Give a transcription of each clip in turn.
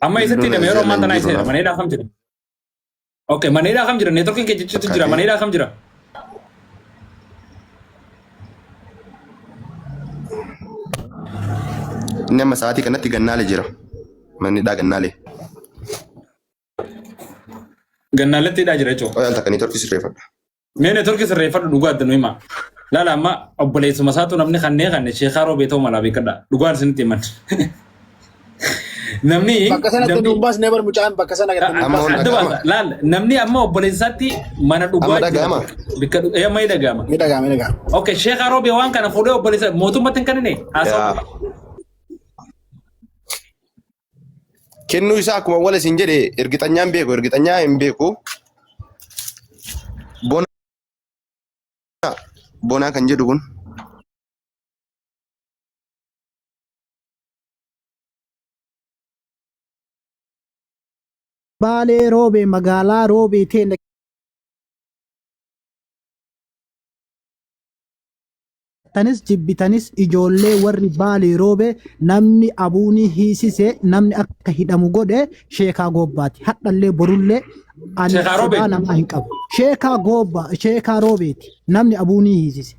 Amma eessatti Lolloon hidhame yeroo ammaa jala tanaa hin eessa jiru jira? Mana hidhaa kam jira? Okay, mana hidhaa kam jira? Neetworkiin kee ciccitu jira. Mana hidhaa kam jira? Inni amma sa'aatii kanatti gannaale jira. Manni hidhaa gannaale. Gannaaletti hidhaa jira jechuudha. Qoy al takka neetworkii sirreeffadha. Mee neetworkii sirreeffadhu dhugaa adda nu hima. Laala amma obboleessuma isaatu namni kannee kanne sheekaa roobee ta'uu malaa beekadha. Dhugaan isinitti himan. Namni Bakka sanatti namni nuun baasnee bar mucaan bakka sana gadi nuun Amma baasne. adda dhaga'ama. baasa. Laal namni amma obboleessaatti mana Amma dhugaa jira. dhaga'ama. Bikka amma ni dhaga'ama. Ni dhaga'ama ni dhaga'ama. Okay, sheekaa roobee waan kana fuudhee obboleessa mootummatti hin kennine haasa'u. Yaa. Kennuu isaa akkuma wal isin jedhe ergixanyaan beeku ergixanyaa hin beeku. Bona bonaa kan jedhu kun Baalee Roobee magaalaa Roobee teenya tanis jibbitanis ijoollee warri Baalee Roobee namni abuunii hiisise namni akka hidhamu godhe Sheekaa Goobbaati. Hadhallee borullee ani Sheekaa Roobee? sodaa namaa hin qabu. Sheekaa Goobbaa Sheekaa Roobeeti namni abuunii hiisise.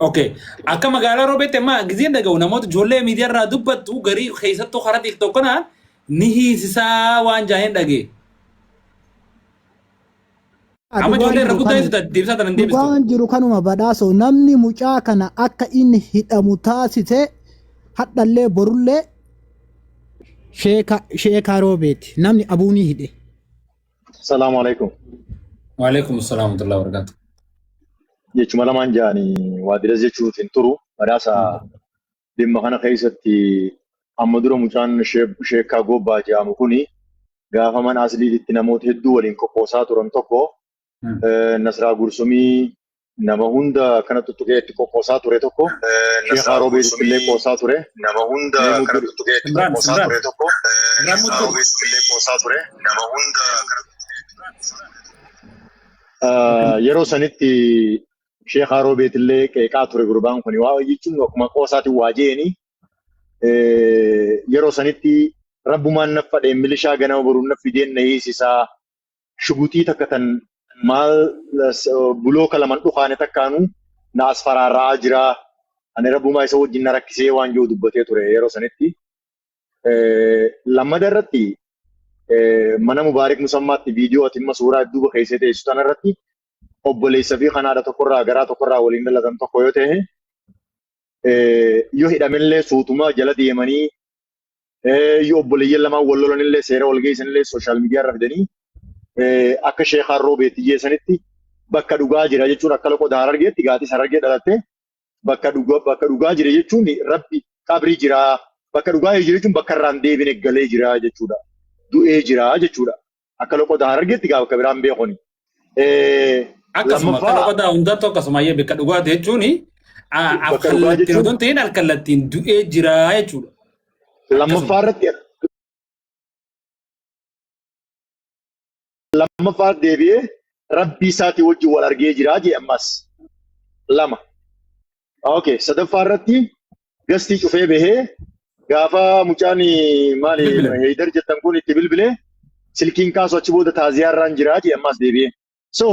Okay. Akka magaalaa Roobeetti amma gizeen dhaga'u namoota ijoollee miidiyaa irraa dubbattu garii keessattuu karaa TikTok kanaan ni hiisisaa waan jaaheen dhagee. Amma Dhugaan ijoollee irra jiru guddaa kanuma. ibsitu deebisaa tanan deebistu. Dhugaan jiru kanuma badhaasoo namni mucaa kana akka inni hidhamu taasise hadhallee borullee sheekaa roobeeti namni abuunii hidhe. Salaamu alaikum. Waalaikum salaam wa rahmatullahi wa barakatuh. Jechuma lamaan ja'anii waa diras jechuuf hin turu. Badhaasa dhimma kana keessatti amma dura mucaan sheekkaa Gobbaa jedhamu kuni gaafa mana asliititti namoota hedduu waliin qoqqoosaa turan tokko Nasraa Gursumii nama hunda kana tuttuqee itti qoqqoosaa ture tokko Sheekaa Roobeetitti illee qoosaa ture. Nama hunda Mee kana muddu tuttuqee itti Imraan, qoqqoosaa Imraan. ture tokko Imraan Nasraa Muddu. Roobeetitti illee qoosaa ture. Nama hunda kana Yeroo sanitti Sheekaa Roobeetillee qeeqaa ture gurbaan kun waa jechuun akkuma qoosaatiin waa jeeni yeroo sanitti rabbumaan na fadhee milishaa ganama boruun na fideen na hiisisaa shuguxii takka tan maal bulooka laman dhukaane takkaanuu na as faraarra'aa jira ani rabbumaa isa wajjin na rakkisee waan jiru dubbatee ture yeroo sanitti. Lammada irratti mana Mubaarik Musammaatti viidiyoo ati imma suuraa duuba keessee teessu tana irratti obboleessa fi kan haadha tokkorraa garaa tokkorraa waliin dhalatan tokko yoo ta'e yoo hidhamellee suutuma jala deemanii yoo obboleeyyan lamaan wal lolanillee seera wal geessanillee sooshaal miidiyaa irra fidanii akka sheekaan roobeetti geessanitti bakka dhugaa jira jechuun akka loqoda harargeetti gaatis harargee dhalatte bakka dhugaa bakka dhugaa jira jechuun rabbi qabrii jira bakka dhugaa jira jechuun bakka irraan deebine galee jira jechuudha du'ee jira jechuudha akka loqoda harargeetti gaa bakka biraan beekoni. Akkasuma akka Lammaffaa loqodaa hundattuu akkasuma ayyee bakka dhugaati jechuun bakka dhugaa kallattiin jechuun otoo hin ta'in alkallattiin du'ee jira jechuudha. Akkasuma. lammaffaa irratti lammaffaa deebi'ee rabbii isaatii wajjin wal argee jira jee ammas lama. Okay, sadaffaa irratti gastii cufee bahee gaafa mucaan maali Bilbile. Heydar jettan kun itti bilbilee silkiin kaasu achi booda taaziyaa irraan jira jee ammas deebi'ee. So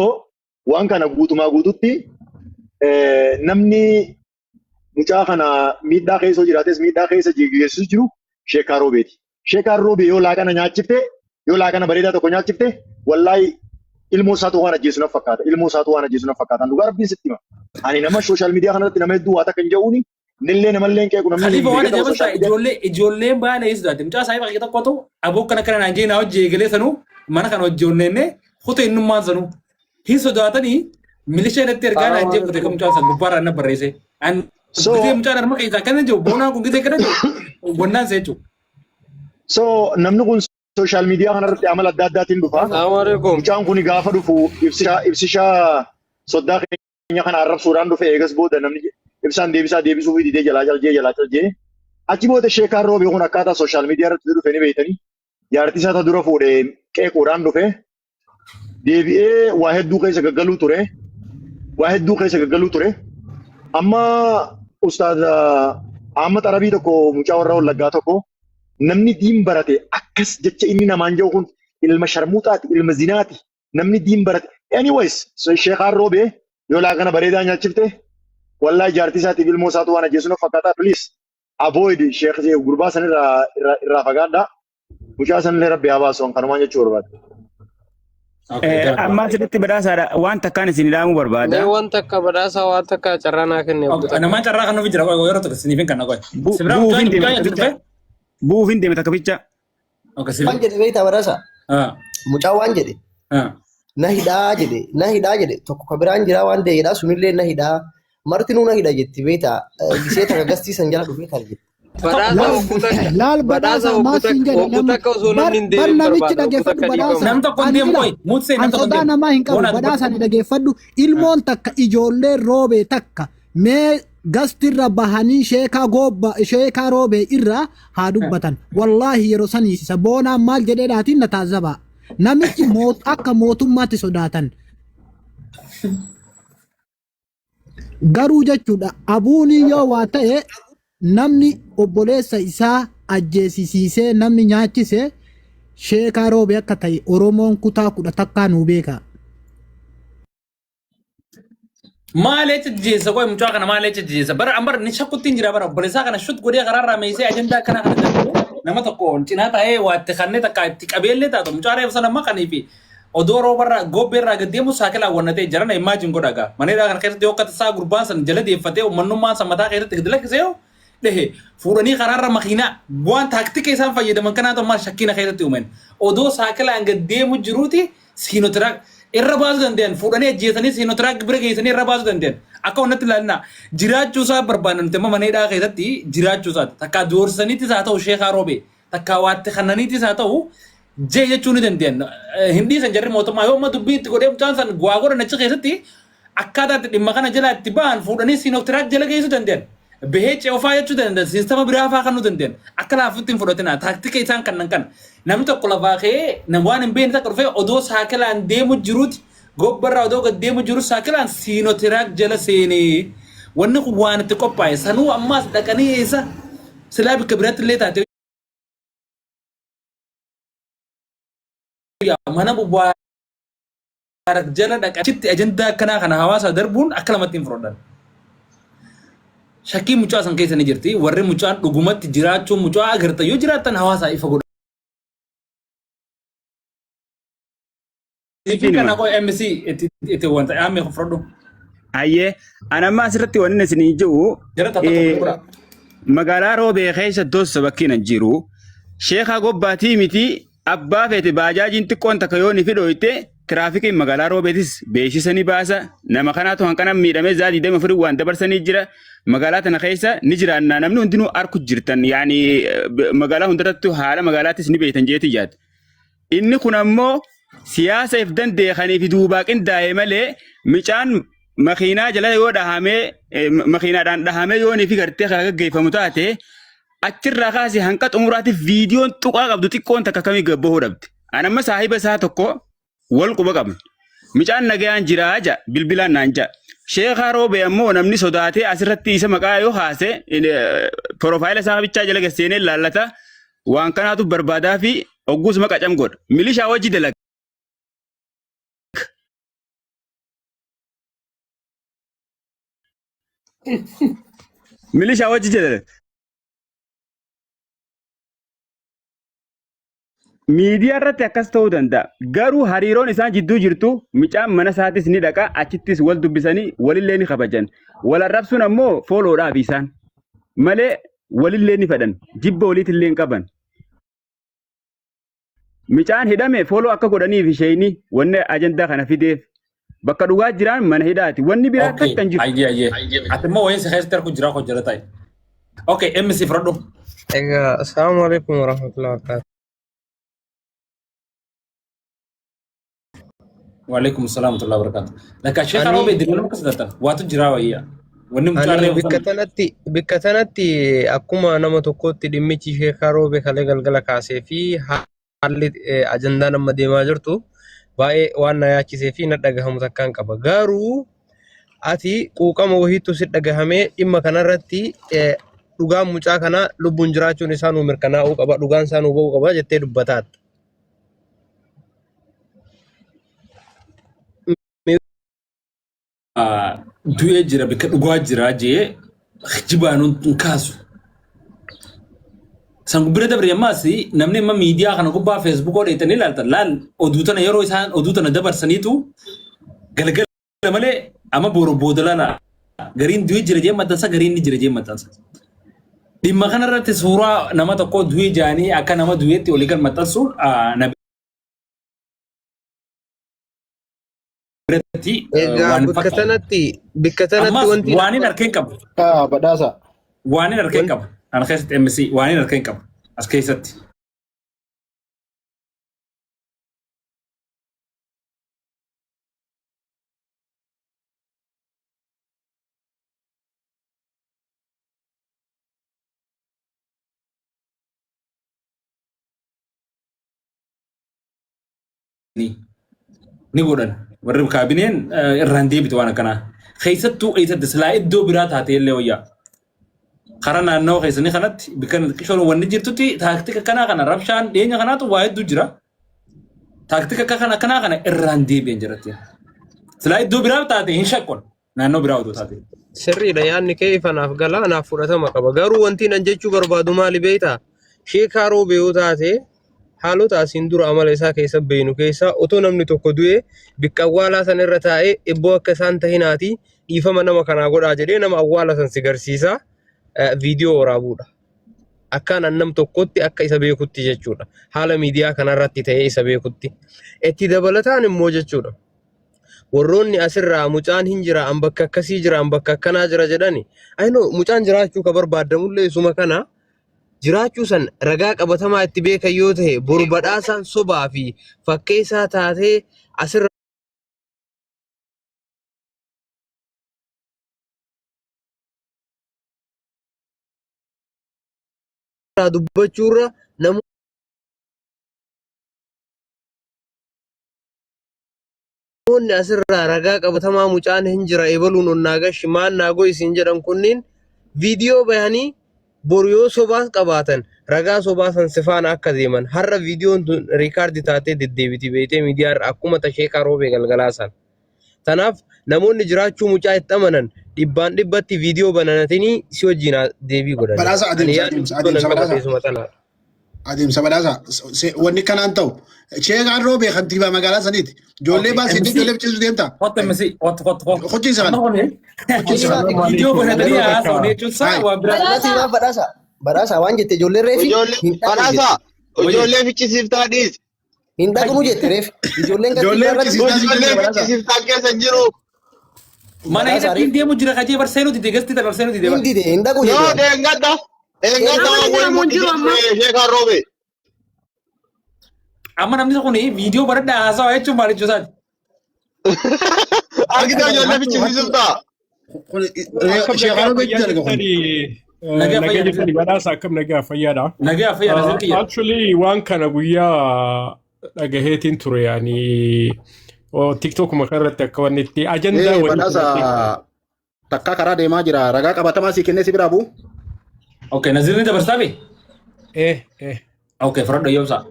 waan kana guutumaa guututti namni mucaa kana miidhaa keessa yoo jiraates miidhaa keessa geessisu jiru Sheekaa Roobeeti. Sheekaan Roobee yoo laaqana nyaachifte yoo laaqana bareedaa tokko nyaachifte wallaahi ilmoo isaatu waan ajjeesu na fakkaata. Ilmoo isaatu waan ajjeesu na fakkaata. Dhugaa rabbiin sitti hima. Ani nama sooshaal miidiyaa kanarratti nama hedduu waa takka hin jedhuuni nillee namallee hin qeequ namni Khalifa waan beekama ajaa'ibaa sooshaal miidiyaa. ijoollee ijoolleen baala eessu taate mucaa saahiba kee tokkotu aboo akkana akkana naan jee naa hojii eegalee sanuu mana kana hojii onneenne kuta innummaan sanuu hin sodaatanii milishaa irratti ergaa naan jee kute kan mucaan san gubbaarraa na barreesse. An So gisee mucaan harma keessaa akkana jiru boonaan kun gisee akkana jiru wannaan see jechuudha. so namni kun sooshaal miidiyaa kanarratti amala adda addaatiin dhufa. Assalamu alaikum. Mucaan kun gaafa dhufu ibsishaa ibsishaa soddaa keenya kana arrabsuudhaan dhufe eegas booda namni ibsaan deebisaa deebisuu fi didee jalaa caljee jalaa caljee achi booda sheekaan roobee kun akkaataa sooshaal miidiyaa irratti dhufe ni beektanii jaartii isaa ta dura fuudhe qeequudhaan dhufe deebi'ee waa hedduu keessa gaggaluu ture. Waa hedduu keessa gaggaluu ture. Amma ustaaz Ahmad Arabii tokko mucaa warra Wallaggaa tokko Namni diin barate akkas jecha inni namaan jedhu kun ilma sharmuuxaati, ilma zinaati. Namni diin barate. Anyways, sheekaan roobee yoo laaqana bareedaa nyaachifte wallaahi jaartii isaatiif ilmoo isaatu waan ajjeesu na fakkaata. Please avoid sheekh gurbaa san irraa fagaadhaa. Mucaa sanillee rabbi haa baasu kanumaan jechuu barbaada. Amma asirratti badhaasaadha waan takkaan isin dhaamuu barbaada. Mee waan takka badhaasaa waan takka carraa naa kenne obbo Takka. Namaan carraa kan nuuf jira qoy yeroo tokko isiniif hin kenna qoy. Sibira Bu'uuf hin mucaan deeme mucaan takka itti bicha. dhufe. Bu'uuf hin deeme takka bicha. Okay Waan sibira. jedhe beektaa badhaasa? Mucaa waan jedhe na hidhaa jedhe na hidhaa jedhe tokko ka biraan jiraa waan ta'e jedhaa sunillee na hidhaa martinuu na hidha jetti beektaa gisee takka gastii san jala dhufee kan jedhe. Badhaasa Laal hogguu takka laal badhaasa badhaasa hogguu maal siin takka jedhe hogguu nama takka osoo bar namni hin bar deemin namichi barbaada hogguu dhageeffadhu takka badhaasa dhiifama. Nam tokko hin ani deemu ila qoy muutsee an nam tokko hin sodaa deemu. namaa hin qabu Boona badhaasa dubbadhu. ani dhageeffadhu ilmoon takka ijoollee roobee takka mee gastirra bahanii sheekaa goobba sheekaa roobee irraa haa dubbatan wallaahi yeroo saniisisa boonaan maal jedheedhaatiin na taazabaa namichi akka mootummaatti sodaatan garuu jechuudha abuunii yoo waa ta'e namni obboleessa isaa ajjeesisiisee namni nyaachise sheekaa roobee akka ta'e Oromoon kutaa 11 nuu beeka. Maal echa jeessa qoy mucaa kana maal echa jeessa bara ambar ni shakkutti hin jira bara obboleessaa kana shut godhee karaarraa meesee ajandaa akkana kana darbu nama tokko cinaa taa'ee waa itti kannee takka itti qabeellee taatu mucaa reefu sana amma kanii fi odoo roobarraa gobbeerraa gad deemu saakilaan wanna ta'e jarana imagine godha gaa mana hidhaa kana keessatti yoo akka tasaa gurbaan san jala deeffatee ummannummaan san mataa keessatti gad lakkisee yoo dhehe fuudhanii karaarra makiinaa waan taaktika isaan fayyadaman kanaatu ammaa shakkiina keessatti uuman odoo saakilaan gad deemu jiruuti siinotiraak irra baasuu danda'an fuudhanii ajjeesanii siinotiraak bira geessanii irra baasuu danda'an akka wannatti ilaalinaa jiraachuu isaa barbaadan nuti amma mana hidhaa keessatti jiraachuu isaati takkaa doorsaniitis haa ta'u sheekaa roobee takkaa waatti kannaniitis haa ta'u jee jechuu ni danda'an. Hin dhiisan jarri mootummaa yoo amma dubbii itti godhee mucaan san waa godhan achi keessatti akkaataa itti dhimma kana jala itti ba'an fuudhanii siinooktiraak jala geessuu danda'an. Bahee ce'ofaa jechuu danda'an siistama biraa faa kennuu danda'an. Akka laafutti hin fudhatina taaktika isaan kannan kana. Namni tokko lafaa ka'ee waan hin beekne takka dhufee odoo saakilaan deemu jiruuti gobbarraa odoo gad deemu jiru saakilaan siinotiraak jala seenee wanni kun waan itti qophaa'e sanuu ammaas dhaqanii eessa silaa bakka biraatti illee taate mana mubaarak jala dhaqa achitti ajandaa akkanaa kana hawaasa darbuun akka lamatti hin fudhadhan. Shakkii mucaa san keessa ni jirti. Warri mucaan dhugumatti jiraachuu mucaa agartan yoo jiraattan hawaasaa ifa godha. Siifin kana qoy MC itti itti wanta aamee fudhadhu. Hayyee ani amma asirratti wanni isin jiru Jara takka tokko godha. Magaalaa Roobee keessa dossa bakki nan jiru. Sheekaa Gobbaatii miti abbaa feete baajaajiin xiqqoon takka yoo ni fidhooyte tiraafikiin magaalaa Roobeetis beeksisa ni baasa. Nama kanaatu hanqana miidhamee zaa 24 waan dabarsanii jira. Magaalaa tana keessa ni jiraannaa namni hundinuu arku jirtan yaani magaalaa hundarrattu haala magaalaattis ni beektan jeetii yaada. Inni kun ammoo siyaasa if dandeekanii fi duubaa qindaa'e malee micaan makiinaa jala yoo dhahamee makiinaadhaan dhahamee yoo fi gartee kan gaggeeffamu taate achirraa kaasee hanqa xumuraatiif viidiyoon tuqaa qabdu xiqqoon takka kamii gabbahuu dhabde. An amma saahiba isaa tokko wal quba qabna. Micaan nagayaan jiraa ja bilbilaan naan ja. Sheekaa Roobee ammoo namni sodaatee asirratti isa maqaa yoo kaase piroofaayila isaa bichaa jala gasseenee laallata. Waan kanaatu barbaadaa fi hogguus maqa cam godha. Milishaa wajji dalaga. Milishaa wajji dalaga. Miidiyaa irratti akkas ta'uu danda'a. Garuu hariiroon isaan jidduu jirtu micaan mana isaatis ni dhaqa achittis wal dubbisanii walillee ni kabajan. Wal arrabsuun ammoo fooloodhaaf isaan. Malee walillee ni fedhan. Jibba waliitillee hin qaban. Micaan hidhame fooloo akka godhaniif isheenii wanni ajandaa kana fideef. Bakka dhugaa jiraan mana hidhaati. Wanni biraa Okay, takka hin jiru. ayyee ayyee. Ati immoo wayiin si keessatti argu jira hojjeta ta'e. Okay, MC fudhadhu. Egaa assalaamu alaikum warahmatullahi wabarakatuh. Waalaikum salaam wa rahmatullahi wa barakatuh. Lakka sheekha Ani roobee dirree akkas datan. Waatu jira wayya. Wanni mucaa ani reefu bikka sana. tanatti bikka tanatti akkuma nama tokkootti dhimmichi sheekaa roobe kalee galgala kaasee fi haalli ajandaan amma deemaa jirtu baay'ee waan na yaachisee fi na dhagahamu takkaan qaba. Garuu ati quuqama wahiitu si dhagahamee dhimma kanarratti Dhugaan mucaa kanaa lubbuun jiraachuun isaa nuu mirkanaa'uu qaba, dhugaan isaa nuu ba'uu qaba jettee dubbataatta. Du'ee jira bakka dhugaa jira jee jibaan hin kaasu. San bira dabre ammaas namni amma miidiyaa kana gubbaa feesbuukoo dheetanii ilaaltan laal oduu tana yeroo isaan oduu tana dabarsaniitu galgala malee amma boru booda laala gariin du'ee jira jee maxxansa gariin ni jira jee maxxansa. Dhimma kanarratti suuraa nama tokkoo du'ee jaanii akka nama du'eetti olii gad maxxansuun na biratti Egaa waan hin bakka fakkaatu. tanatti bakka tanatti Ammas wanti waan hin harkeen qabu. Badhaasa. Waan hin harkeen qabu. Ana keessatti MC waan hin harkeen qabu. As keessatti. Ni godhan. Warri kaabineen irraan deebitu waan akkanaa. Keessattuu eessatti silaa iddoo biraa taatee illee wayyaa. Karaa naannawa keessanii kanatti bikka qishoon wanni jirtutti taaktika akkanaa kana rabshaan dhiyeenya kanaatu waa hedduu jira. Taaktika akka kana akkanaa kana irraan deebi'an jiratti. Silaa iddoo biraa taate hin shakkon naannoo biraa odoo taate. Sirriidha, yaadni kee ifa naaf gala, naaf fudhatama qaba. Garuu wanti nan jechuu barbaadu maali beektaa? Sheekaa Roobee yoo taate haalota asiin dura amala isaa keessa beeknu keessaa otoo namni tokko du'ee bikka awwaalaa san irra taa'ee ibboo akka isaan tahinaati dhiifama nama kanaa godhaa jedhee nama awwaala san si garsiisa viidiyoo waraabuudha. Akkaan an nam tokkotti akka isa beekutti jechuudha. Haala miidiyaa kanarratti ta'ee isa beekutti. Itti dabalataan immoo jechuudha. Warroonni asirraa mucaan hin jira, an bakka akkasii jira, an bakka akkanaa jira jedhani. Ayinoo mucaan jiraachuu ka barbaadamullee isuma kana jiraachuu san ragaa qabatamaa itti beekan yoo ta'e boru badhaasaan sobaa fi fakkeessaa taatee asirraa dubbachuurra namoonni asirraa ragaa qabatamaa mucaan hin jira ebaluun onnaa gashi maan naa go'i siin jedhan kunniin viidiyoo bayanii boru yoo sobaas qabaatan ragaa sobaa san sifaana akka deeman har'a viidiyoon tun riikaardi taatee deddeebiti beeytee miidiyaa irra akkuma tashee karoobee galgalaa san. Tanaaf namoonni jiraachuu mucaa itti amanan dhibbaan dhibbatti viidiyoo bananatanii si wajjin deebii godhani. Badhaasa Ani adeemsa yaadni adeemsa guddoo nan adeemsa qaba badhaasa. teessuma tanaadha. Adeemsa badhaasa. Wanni kanaan ta'u. Sheekaan roobee kantiibaa magaalaa saniiti. Ijoollee Okay, baasii MC. ijoollee bichiisuu deemta. Hot MC, hot hot hot. Hojiisa kana. Amma kuni Hojiisa kana. viidiyoo banatanii haasa'uun jechuun isaa waan biraa. Badhaasa maaf badhaasa? Badhaasa waan jette ijoolleen reefi Ijoollee hin dhaqnu badhaasa jette. ijoollee fichisiiftaa dhiisi. Hin dhaqnu jette reefi. Ijoolleen Ijoollee kantiibaa irratti fichisiistaa si Ijoollee jette badhaasa. fichisiiftaa keessa hin jiru. Mana badhaasa hidhatti reefi. deemu jira kajee bar seenuu dide gasti tan bar seenuu dide Hin bar. dide hin dhaqu Yoo jette. dheengadda dheengadda Nama waan jira wayii moo hin jiru mul'isee amma? ture sheekaan roobe. Amma namni kun viidiyoo baradhaa haasawaa jechuun maal jechuu isaati? Argitee ijoollee Hattuu hattuu. fichisiisiftaa. Kun Akkam sheekaan nagaa roobee fayyaa dalaga kun. jirtanii? Nagaa Nagaa fayyaa jirtanii badhaasa akkam nagaa fayyaadha. Nagaa fayyaa nasir kiyya. Actually waan kana guyyaa dhagaheetiin ture yaani TikTokuma kanarratti akka wanni itti ajandaa Ee wayii badhaasa fudhattee takkaa karaa deemaa jira. Ragaa qabatamaa sii kennee si biraa bu'u. Okay, Nazirni dabarsaa fi? eh eh Okay, fudhadhu yoomsa.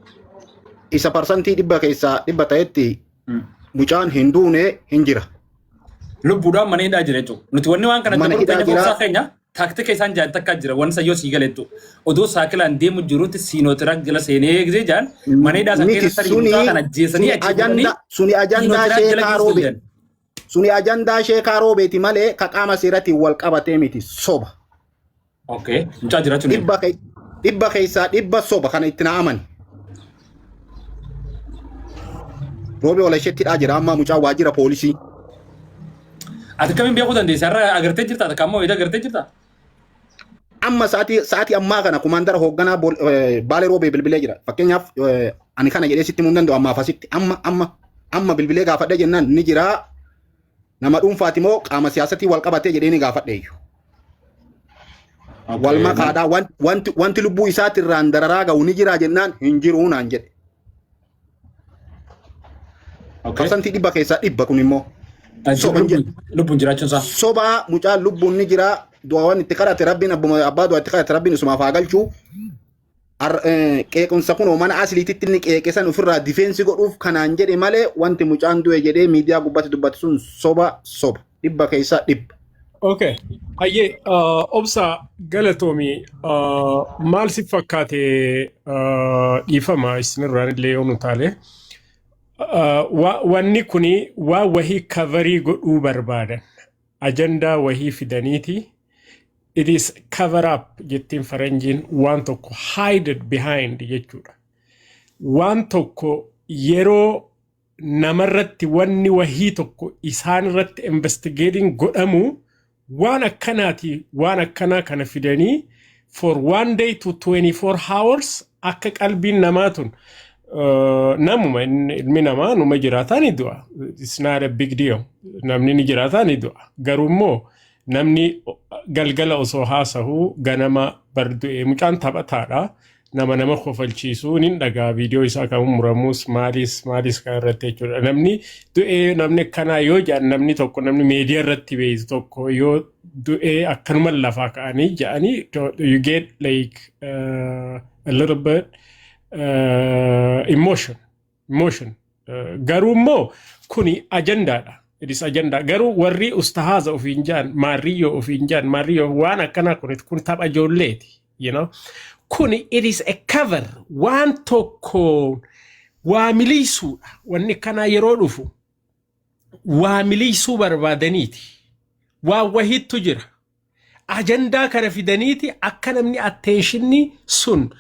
Isa 100% keessaa 100 ta'etti mucaan hin duune hin jira. Lubbuudhaan mana hidhaa jira jechuudha. Nuti wanni waan kana Mana dabalu hidhaa keenya jira. boksaa keenya taaktika isaan jaan takkaa jira. Wanni sayyoo sii galettu. Odoo saakilaan deemu jirutti siinootiraak jala seenee gisee jaan mana hidhaa san Miti keessa tarii suni mucaa kana ajjeesanii suni achi fuudhanii ajanda suni ajandaa siinootiraak jala sheekaa geessu roobe. jedhan. Suni ajandaa sheekaa roobeeti malee ka qaama seeratiin wal qabatee miti soba. Okay, mucaa jiraachuun deema. 100 keessaa 100 soba kana itti na amani. Roobee wala isheetti hidhaa jira amma mucaa waajjira poolisii. Ati akkamiin beekuu dandeessa? Har'a agartee jirta? Takka ammoo ida agartee jirta? Amma sa'aatii ammaa kana kumaandara hoogganaa Baalee Roobee bilbilee jira. Fakkeenyaaf ani kana jedhee sitti himuu hin danda'u ammaaf asitti amma amma amma bilbilee gaafadhee jennaan ni jira. Nama dhuunfaati moo qaama siyaasatii wal qabatee jedhee ni gaafadhe iyyuu. Wal makaadhaa wanti lubbuu isaatirraan dararaa ga'u ni jira jennaan hin jiru naan jedhe. 100% keessaa 100 kun immoo. Soban jedhu. Lubbuun jiraachuun isaa. Sobaa mucaan lubbuun ni jira. Du'aawwan itti kadhate rabbiin abbuma abbaa du'aa itti kadhate rabbiin isumaaf haa galchu. Qeequmsa kun mana asliititti inni qeeqesan ofirraa difeensi godhuuf kanaan jedhe malee wanti mucaan du'e jedhee miidiyaa gubbaatti dubbate sun soba soba dhibba keessaa dhibba. Okay. Ayyee, obsa galatoomi, maal si fakkaate, dhiifama isinirraan illee yoo nu taale. Wanni kuni waa wahii cover godhuu barbaadan. Ajandaa wahii fidaniiti. It is cover up jettiin faranjiin, waan tokko hided behind jechuudha. Waan tokko yeroo namarratti wanni wahii tokko isaan irratti investigating godhamu waan akkanaati, waan akkanaa kana fidanii for one day to 24 hours akka qalbiin namaa tun namuma ilmi namaa numa jiraataa ni du'a. It's not a big deal. Namni ni jiraataa ni du'a. Garuu immoo namni galgala osoo haasa'uu ganama bar du'e, mucaan taphataadha. Nama nama kofalchiisuu nin dhagaa, viidiyoo isaa kan muramus maalis maalis kan irratti jechuudha. Namni du'ee namni akkanaa yoo jedhan, namni tokko, namni meediyaa irratti beeytu tokko yoo du'ee akkanuma lafaa ka'anii jedhanii, you get like a little bit emotion. Garuu immoo kuni ajandaadha. It is agenda. Garuu warri ustahaza ofiin jedhan, maarriyyoo ofiin jedhan, maarriyyoo waan akkanaa kun tapha ijoolleeti. Kuni it is a cover, waan tokko waa miliisuudha. Wanni kanaa yeroo dhufu waa miliisuu barbaadaniiti. Waa wahittu jira. Ajandaa kana fidaniiti akka namni attentionni sun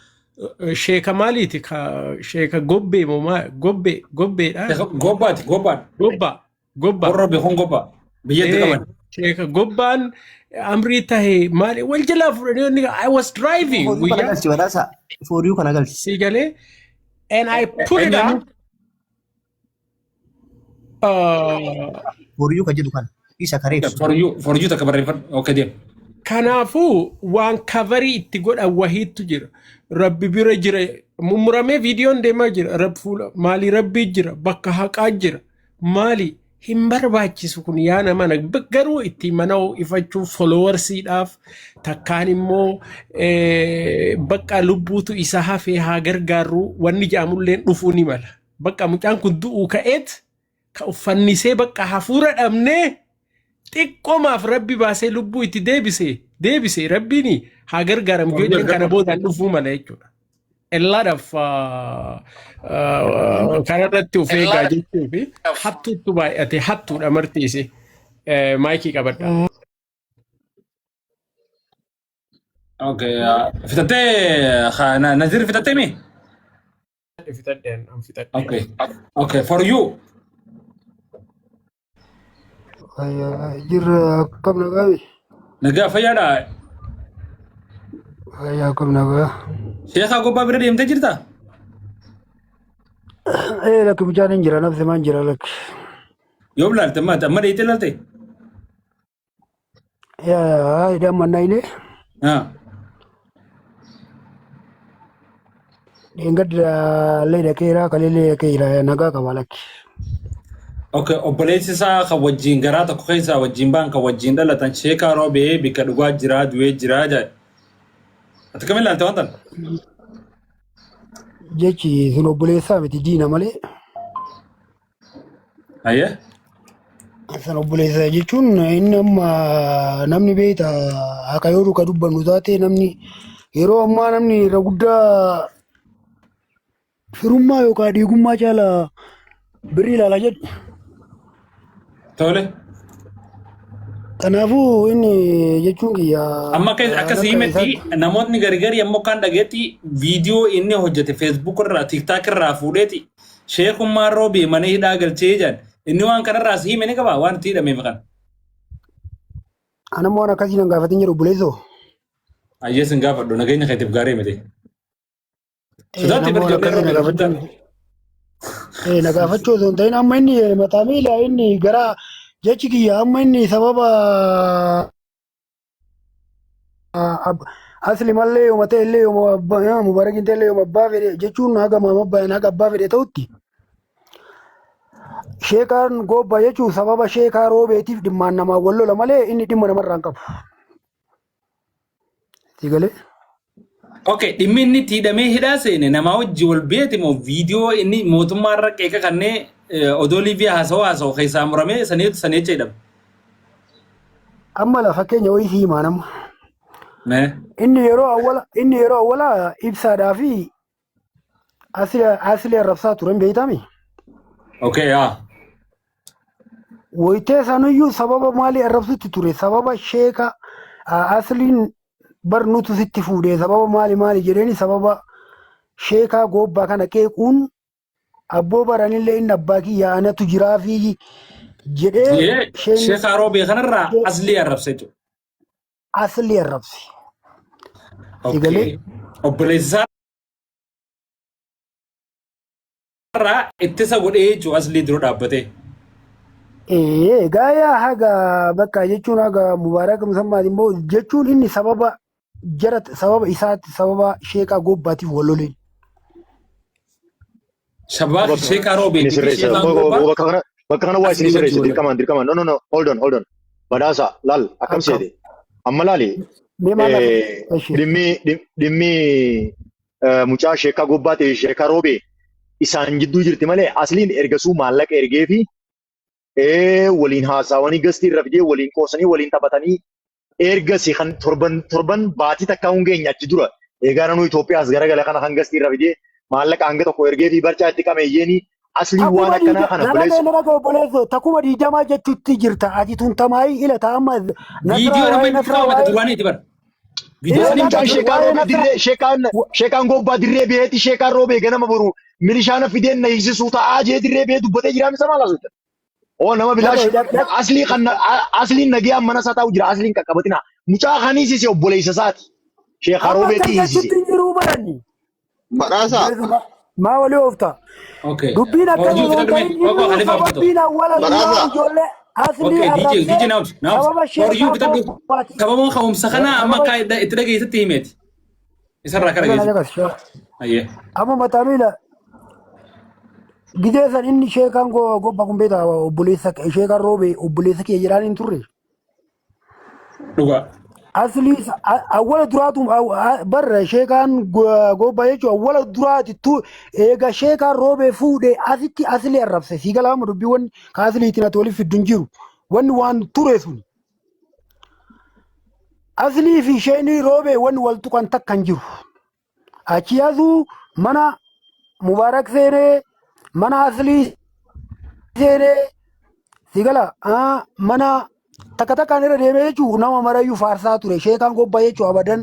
sheeka maaliiti ka sheeka gobbee moo gobbee gobbeedha. Gobbaati, gobbaan. Gobbaa gobbaa. Warra beekuun gobbaa. Biyyatti qaban. Sheeka gobbaan amrii tahe maali wal jalaa fudhanii wanni I was driving For you kana guyyaa galchi badhaasa. For you kana galchi. Si galee and I put it up. For you ka jedhu kana. Isa kareessu. For you takka barreeffadhu. Okay, deem. Kanaafuu waan cover itti godhan wahiitu jira. Rabbi bira jira. Mummuramee viidiyoon deemaa jira. Rabbi fuula maalii rabbii jira. Bakka haqaa jira. Maali hin barbaachisu kun yaa nama, garuu itti mana ifachuuf, followersiidhaaf takkaan immoo bakka lubbuutu isa hafee haa gargaarru wanni jedhamulleen dhufuu ni mala. Bakka mucaan kun du'uu ka'eet ka uffannisee bakka hafuura dhabnee xiqqoomaaf rabbi baasee lubbuu itti deebise rabbiin haa gargaaramu jedhan kana boodaan dhufuu mala jechuudha. A lot of kanarratti of eegaa jechuu fi hattuutu baay'ate, hattuudha martiise maayikii qabadha. Okay. Fitattee Nazir, fitattee mi? Fitadheen an fitadhe. Okay. Okay. For you. Jirra, akkam nagaa? Nagaa, fayyaadha. Fayyaa, akkam nagaa? Sheekaa gobbaa bira deemtee jirtaa? Ee, lakki, mucaan hin jira, nafsi maan jira, lakki. Yoom laalte amma amma dheeyitee laalte? Yaa, hidhaan mannaa dheengadda illee dhaqeera, kaleellee dhaqeera, nagaa qaba, lakki. Okay, obboleessi isaa kan wajjin garaa tokko keessaa wajjin ba'an, kan wajjin dhalatan, sheekaa roobee bikka dhugaa jiraa du'ee jiraa jedhe. Ati kam ilaalte waan tana? Jechi sun obboleessaa miti, diina malee. Ayyee. San obboleessa jechuun inni amma namni beekta haqa yoo dhuka dubbannu taate, namni yeroo ammaa namni irra guddaa firummaa yookaan dhiigummaa caala birrii ilaala jedhu. Tole. Kanaafuu inni jechuun kiyya. Amma akka si himetti namootni gargari ammoo kan dhageetti viidiyoo inni hojjete Facebook irraa, TikTok irraa fuudheeti sheekummaan roobee mana hidhaa galchee jedhan, inni waan kanarraa si hime ni qaba waan itti hidhameef kan. Anammoo waan akkasii nan gaafatin jedhu, obboleessoo. Ayyee, sin gaafadhu, nageenya keetiif gaarii miti. Sodaatti Nama waan bari akkasii na gaafachuu. Na gaafachuu osoo hin ta'in, amma inni mataa miila inni gara jechi kiyya amma inni sababa asli mallee yooma ta'e illee, yooma mubarakin ta'e illee, yooma abbaa fedhe jechuun haga maama abbaa haga abbaa fedhe ta'utti. Sheekaan gobbaa jechuun sababa sheekaa roobeetiif dhimmaan namaa wal lola malee inni dhimma namarraa hin qabu. Si galee? Okay, dhimmi inni itti hidhamee hidhaa seene namaa wajji wal beete moo viidiyoo inni mootummaa irra qeeqa kannee odoo Liibiyaa haasawaa haasa'u keessaa muramee sanii sanii jecha hidhame. Amma la fakkeenya wayii si himaa nama. Mee? Inni yeroo awwala ibsaadhaa fi asli arrabsaa turan beeytami. Okay, yaa. Wayitee sanuyyuu sababa maalii arrabsutti ture? Sababa sheeka asliin bar nutu sitti fuudhee sababa maali maali jedheeni, sababa sheekaa gobbaa kana qeequun abboo baranillee inni abbaa kiyya anatu jiraa fi jedhee Jee Sheekh Roobee kanarraa aslii arrabse jechuudha. Asli arrabse. Okay. Galee? Obboleessa isaarraa ittisa godhee jechuudha aslii dura dhaabbatee. Ee, gaayaa haga bakka jechuun haga Mubaarak Musammaati immoo jechuun inni sababa jara, sababa isaatti, sababa sheekaa gobbaatiif wal loleen. Sababa Sheekh Roobee Inni fi sirreessa. Sheekaan Gobbaa Bakka kana waa isin aslii wajji sirreessa. wal lolan. Dirqamaan, dirqamaan. No, no, no, hold on, hold on. Badhaasa, laal, akkam Akkam. seete. Amma laali. Mee maal lafa? Dhimmi mucaa sheekaa gobbaa ta'e sheekaa roobee isaan jidduu jirti malee asliin ergasuu maallaqa ergee fi waliin haasawanii gastii irra fidee waliin qoosanii waliin taphatanii ergasi kan torban torban baatii takka hin geenye achi dura eegaa nanuu Itoophiyaas garagala kana kan gastii irra fidee maallaqa hanga tokko ergee fi barcaa itti qameeyyeeni asliin waan Takuma akkanaa kana nana obboleessu. nana obboleesso, takuma 20 jechuutti jirta. Ati tun tamaayii ilata amma Viidiyoo nasraa nama waa'ee itti nasraa kaawwate waa'ee duraanii bara. Viidiyoo sanii Mucaan sheekaa waa'ee roobee nasraa dirree sheekaan gobbaa dirree beeti, sheekaan roobee ganama boru milishaana fideen na hiisisuu ta'aa jee dirree bee dubbatee jiraa misa maal haasofta? Oo, nama bilaash aslii kan asliin nagayaan mana isaa taa'u jira, asliin qaqqabatina. Mucaa kan hiisise obboleessa isaati. Sheekaa Amma roobeetii akka hiisise. jechuutti hin jiruu baranni. Badhaasa. Maa walii oofta? Okay. Dubbiin akkana Hojii osoo hin fudhadhu ta'in mee. Obbo inni Khalifa Abdoo. sababiin awwala duraa Badhaasa. ijoollee aslii Okay, DJ, DJ arrabsee naawus, naawus. sababa For you sheekaa bitadhu. gobbaati. Sababa ka'umsa kanaa amma Sababa akka itti dhageessetti himeeti. Isarraa akka Kana dhageessetti. dhagas. Ayyee. Amma mataa miila gidee san inni sheekaan gobba kun beektaa, obboleessa sheekaan roobee obboleessa kee jedhaan hin turre. Dhugaa. Aslii awwala duraatu bar sheekaan gobba jechuun awwala duraati tu eega sheekaan roobee fuudhee asitti aslii arrabse, sii galaama dubbii wanni ka asliitiin ati waliif fiddu hin jiru, wanni waan ture sun aslii fi isheen roobee wanni wal tuqan takka hin jiru. Achi asuu mana Mubaarak seenee, mana aslii seenee, si gala, mana takka takkaan irra deemee jechuun nama marayyuu faarsaa ture. Sheekaan gobbaa jechuun abadan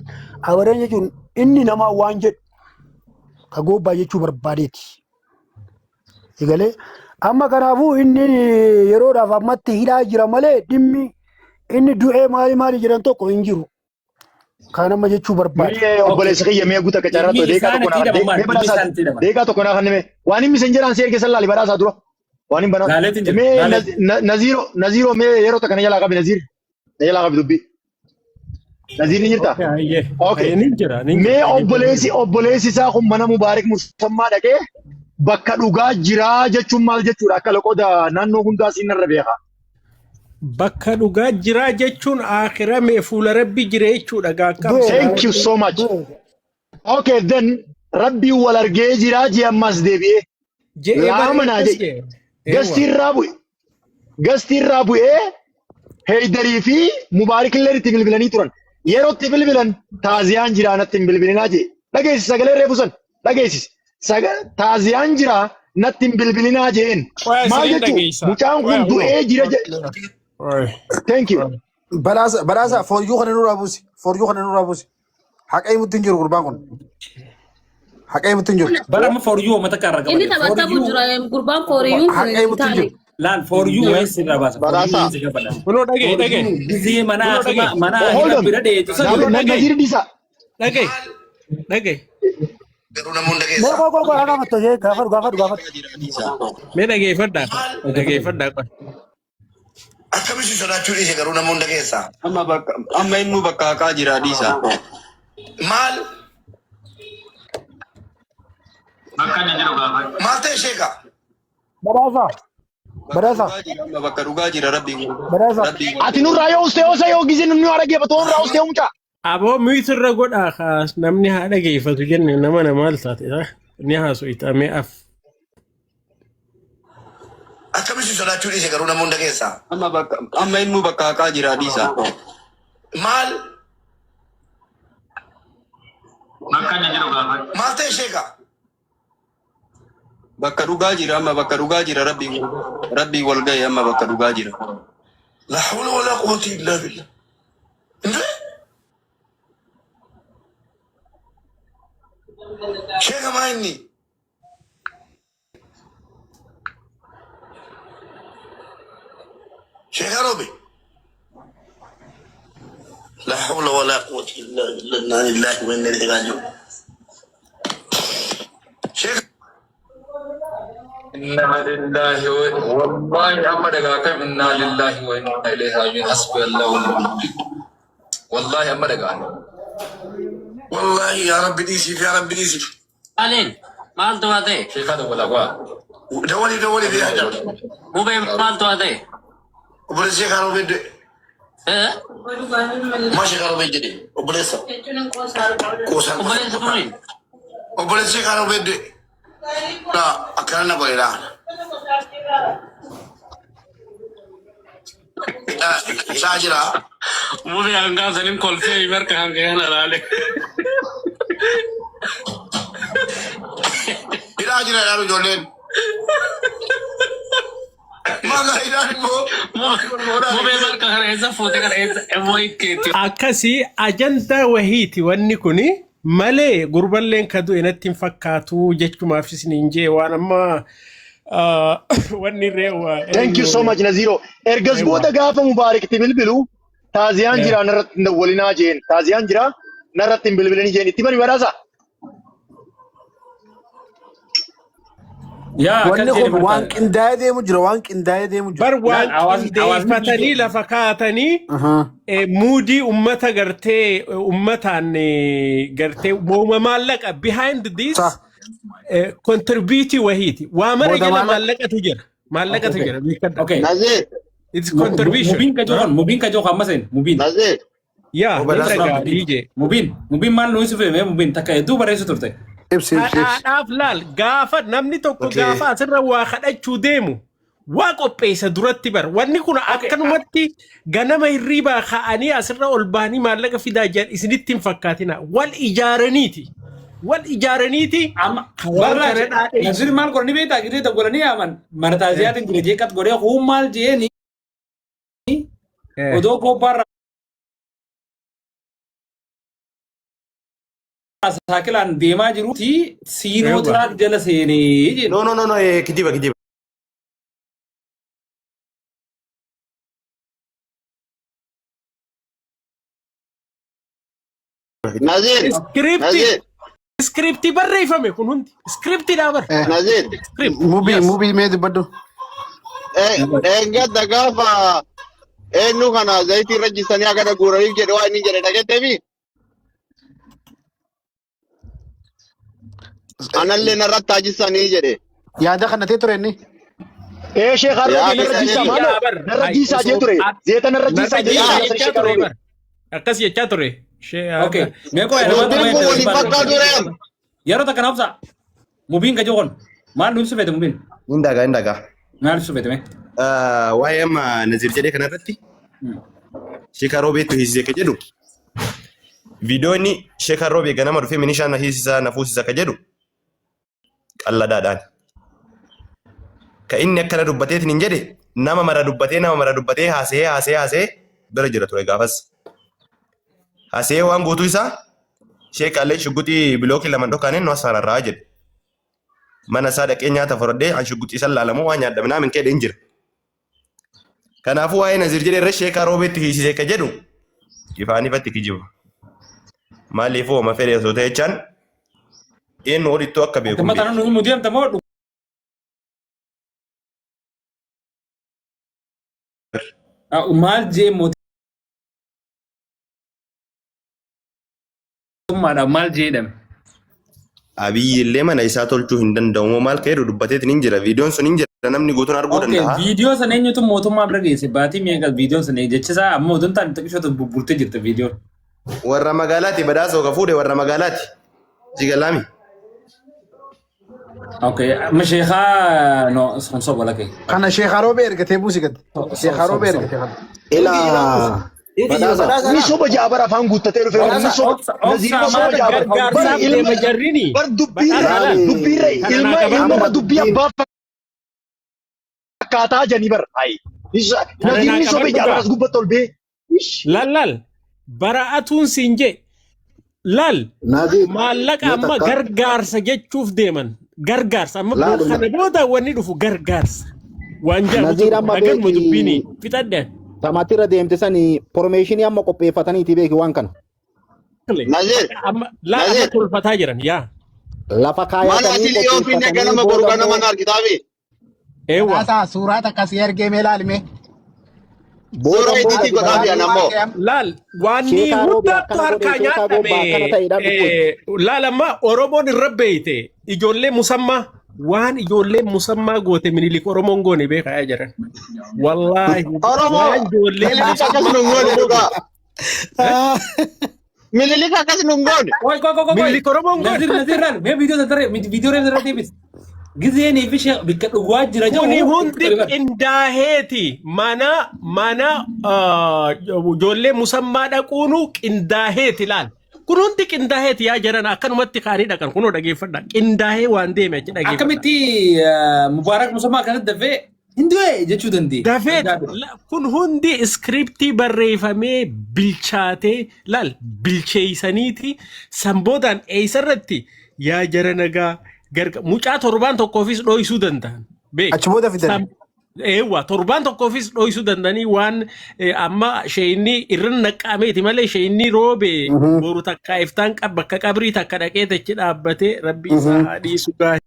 abadan jechuun inni nama waan jedhu ka gobbaa jechuu barbaadeeti. Si galee? Amma kanaafuu inni yeroodhaaf ammatti hidhaa jira malee dhimmi inni du'ee maali maali jedhan tokko hin jiru. Kaan amma jechuu barbaade. Mee obboleessa kiyya, mee guuta akka carraa Dhimmi deeqaa isaan tokko itti naa hidhaman maali? mee Dhimmi badhaasaa isaan itti hidhaman. deeqaa tokko naa kennime, waan inni isin jedhaan si erge san laali badhaasaa dura waan hin banaa. Laaleetiin jira. Mee Laaleetiin. Naziiro, Naziiro, mee yeroo takka na jalaa qabi. Naziir, na jalaa qabi dubbii. Naziir, ni jirtaa? Okay, ayyee. Okay. Ayyee, nin jira, nin Mee jira. obboleessi isaa kun mana Mubaarik Musammaa dhaqee bakka dhugaa jiraa jechuun maal jechuudha? Akka loqoda naannoo hundaa siin narra beeka. Bakka dhugaa jiraa jechuun akhiramee fuula rabbi jira jechuudha gaa akkam Du'e. Thank you so much. Du'e. Okay, then rabbiin wal argee jiraa jee ammas deebi'ee. Je'ee Laama naa akkas jedhe. jee. Eewwa. Gastiirraa bu'e. Gastiirraa bu'ee Heeydarii fi Mubaarik illee itti bilbilanii turan. Yeroo itti bilbilan taaziyaan jiraa natti hin bilbilinaa jee. Dhageessi sagalee reefu san dhageessisi. Taaziyaan jiraa natti hin bilbilinaa jeen. Qoya Maal isinin jechuun dhageessa. mucaan kun Qoya du'ee jira jedhe. Oy. Thank you. Badhaasa, badhaasa, for you kana nurraa buusi. For you kana nurraa buusi. Haqa himutti hin jiru gurbaan kun. Haqa himutti hin jiru. Bara amma for you uummata kan irra Inni qabate. taphataa For you jira gurbaan for you kun Haqa hin himutti hin taane. jiru. Laal, for you wayii sirraa baasa. For you Badhaasa. wayii sirraa badhaasa. Kunoo dhagee For dhagee. you gizee mana Kunoo dhagee. mana Oh, hold hidha on. bira dheetu san. Kunoo dhagee. Naziir dhiisa. Dhagee. Dhagee. Garuu nama hunda Mee keessaa. koo koo koo gaafattu ishee gaafadhu, gaafadhu, gaafadhu. Mee dhageeffadhaa. Dhageeffadhaa qoy. Akkamitti sodaachuu dhiise garuu nama hunda keessaa? Amma bakka amma inni bakka haqaa jira dhiisa. Maal Bakka inni jiru gaafadhu. maal ta'e sheeka? Badhaasa. Badhaasa. Dhugaa jira amma bakka dhugaa jira rabbii Badhaasa. rabbii Ati nurraa yoo ustee osoo yoo gizee nu dhaggeeffatu nurraa ustee mucaa. Aboo mute irra godhaa kaas namni haa dhageeffatu jenne nama namaal taate ni haaso'itamee af. Akkamitti sodaachuu dhiise garuu nama hunda keessaa. Amma bakka amma innuu bakka haqaa jira dhiisa. Maal Bakka inni jiru gaafadhu. Maal ta'e sheeka? Bakka dhugaa jira amma bakka dhugaa jira rabbii rabbii wal ga'e amma bakka dhugaa jira. La hawla wala quwwata illa billah. Indee? Sheeka maa inni? Sheeka Roobe. La hawla wala quwwata illa billah. Inna lillahi wa inna ilayhi raaji'uun. Sheeka Inna lillahi wa wallahi amma dhagaa kam inna lillahi wa inna ilayhi raaji'uun hasbi Allahu wa ni'mal wakiil. Wallahi amma dhagaa. Wallahi yaa Rabbi dhiisiif yaa Rabbi dhiisiif. Maaliin? Maaltu waa ta'e? Sheekaa dawwalaa waa. Dawwalii dawwalii fi hajar. Mubee maaltu waa ta'e? Obboleessa sheekaa Roobee du'e. Eh? Maa sheekaa Roobee jedhe obboleessa. Qoosaan Obboleessa kamiin? Obboleessa sheekaa Roobee du'e. Laa akkana na godhe laa. Isaa jira. Mubee hangaan sanin kolfee marka hanga kana laale. Hidhaa jira jedhaan ijoolleen. Maala hidhaan immoo. Mubee marka kana eessa fuute kana eessa immoo keetti. Akkasii ajandaa wahiiti wanni kuni malee gurballeen ka du'e natti hin fakkaatu jechumaaf isiniin jee waan amma wanni irree waa Thank you so much Naziro. Ergas booda gaafa Mubaarak itti bilbilu taaziyaan jira narratti hin dawwalinaa jeen. Taaziyaan jira narratti hin bilbilini jeen. Itti bani badhaasa. Yaa akkas Wanni jedhe kun waan barta. qindaa'ee deemu jira waan qindaa'ee deemu jira. Bar waan Laal hawaasni hawaasni qindeeffatanii lafa kaatanii muudii ummata gartee ummataan gartee mooma maallaqa behind this contribute wahiiti. Waa mara Booda jala maallaqa. maallaqatu jira. Maallaqatu Okay. jira beekadha. Okay. Nazir. It's contribution. Mubiin ka jokan, mubiin ka jokan amma seen, mubiin. Nazir. Yaa ni dhagaa DJ. Mubiin, mubiin maal nuyi sufeeme mubiin takka hedduu barreessu turte. Ibsi ibsi ibsi. Kadhaadhaaf laal gaafa namni tokko Okay. gaafa asirra waa kadhachuu deemu waa qopheessa duratti bar wanni kun akkanumatti ganama hirriibaa ka'anii asirra ol bahanii maallaqa fidaa jiran isinitti hin fakkaatina wal ijaaraniiti wal ijaaraniiti Amma waan barraa kana dhaadheessu. Nasir maal godhanii beektaa gisee tokko godhanii yaaman mana taasisaatiin jira jeeqat godhee huun maal jeeni odoo goobbaarra saakilaan deemaa jiruuti siinoo Eewwa. tiraak jala seenee jedhe. No, no, no, no, kijiba, kijiba. Nazir. Iskiriptii Nazir. iskiriptii barreeffame kun hundi iskiriptiidhaa bara. Nazir. Script. Mubii Yes. mubii mee dubbadhu. Dheengadda gaafa eenyu kana zayitii irra jisanii akka guuraniif jedhe waa inni jedhe dhageetteefi anallee narratti taajisanii jedhe. Yaada kana ta'e ture inni. Ee sheekaa Yaa roobee narra jiisaa keessanii. maaloo Yaa bar. narra Ay, jiisaa jee osoo ture zeeta narra narra jiisaa jee jiisaa ture jechaa sheekaa ture roobee. bar. Akkas jechaa ture. Shee Okay. Mee qo'ee nama Dubbiin kun waliin fakkaatu reem. Yeroo takka naaf ta'a. Mubiin ka jokan maal nu ibsu feete mubiin? Hin dhagaa, hin dhagaa. Maal ibsu feete mee? Waa'ee amma Nazir jedhee kanarratti Sheekaa Roobeetu hiisise ka jedhu viidiyoo inni Sheekaa Roobee ganama dhufee minishaa na hiisisaa na fuusisa ka jedhu qalladaadhaan. Ka inni akkana dubbateetiin hin jedhe nama mara dubbatee nama mara dubbatee haasa'ee haasa'ee haasa'ee bira jira ture gaafas. Haasa'ee waan guutuu isaa sheekaallee shugguxii bilookii lama dhokaaneen nu asfaararraa jedhe. Mana isaa dhaqee nyaata fudhadhee an shugguxii san laalamoo waan nyaadha minaa min keedhe hin jira. Kanaafuu waa'ee Nazir jedhe irra sheekaa roobeetti hiisisee ka jedhu ifaan ifatti kijiba. Maaliifuu homa fedhe osoo ta'e jechaan eenyu olittuu akka beeku hin Amma beeku. tana nu himu deemta moo maal jee mootummaadhaan maal jedhame? Abiyyi illee mana isaa tolchuu hin danda'u moo maal ka jedhu dubbateetiin hin jira. Viidiyoon sun hin jira. Namni guutuun arguu Okay, danda'a. viidiyoo sana eenyutu mootummaa bira geesse? Baatii meeqa viidiyoon sana jechisaa amma oduu hin taane xiqqishootu bubbultee jirti viidiyoon. Warra magaalaati badhaasa ka fuudhe warra magaalaati. Si galaami. Okay, amma sheekaa no san soba lakee. Kana Sheekh Roobee ergatee buusi gad. Sheekh Roobee ergatee kana. Ilaa. Badhaasa. Ni soba ja'a bara afaan guuttatee dhufe. Ni soba. Naziir ni soba ja'a bara. Bara Gargaarsaaf ilma deema jarrini. bar dubbiirra Badhaasa dubbiirra Kana ilma naa qabadhu. ilma dubbii abbaa fakkaataa janii bar. Ayi. Kana Naziir naa ni soba qabadhu ja'a bara gaa. as gubbatti ol bee. Lal lal bara'atuun siin jee lal Naziir maallaqa mee amma takka gargaarsa jechuuf deeman gargaarsa amma laali kana booda wanni dhufu gargaarsa waan jedhamutu Naziir dhufa amma haganuma dubbiini beeki fixadhe. tamatirra deemte sani pormeeshinii amma qopheeffataniiti beeki waan kana. Nazir, Amma laal amma Nazir, tolfataa jiran yaa Lafa mana kaayatanii asii yoo finne qopheeffatanii ganama boru booda ganama immoo na argitaafi. eewwa Badhaasaa suuraa takka si ergee mee ilaalime. booda Suuraa immoo itti ati godhaafi badhaasa an ammoo. laal waanni Sheekaa Roobee hundaattu akkana godhe harkaa sheekaa gobbaa akkana nyaatame ta'edha dhufu. laal amma Oromoon irra beeyte ijoollee musammaa waan ijoollee musammaa goote Minilik Oromoon goone beekaa yaa jiran wallaahi Oromoo waan ijoollee Minilik akkas musammaa nun goone Oromoo dhugaa. goote. Eh? Minilik akkas nun goone. Qoy qoy qoy qoy. Minilik Oromoon goone. Nazir Nazir laal mee viidiyoo sana tarree viidiyoo reef irra deebis. Gizeenii fi sheekh bikka dhugaa jira Kuni jedhu hundi qindaaheeti mana mana ijoollee musammaa dhaquunu qindaaheeti laal. Kun hundi qindaaheeti yaa jiran akkanumatti kaanii dhaqan kunoo dhageeffadha. Qindaahee waan deeme achi dhageeffadha. Akkamitti Mubaarak Musammaa akkanatti dafee hin du'e jechuu dandeenya. Dafee kun hundi iskiriptii barreeffamee bilchaatee laal bilcheeysaniiti san boodaan eeysarratti yaa jara nagaa garga mucaa torbaan tokkoofis dhoysuu danda'an. Beek. Achi booda fidan. Eewwa torbaan tokkoofis dhoysuu danda'anii waan amma sheeyinni irra naqqameeti malee sheeyinni roobe boru takka iftaan bakka qabrii takka dhaqee achi dhaabbatee rabbi isaa haa dhiisu gaahii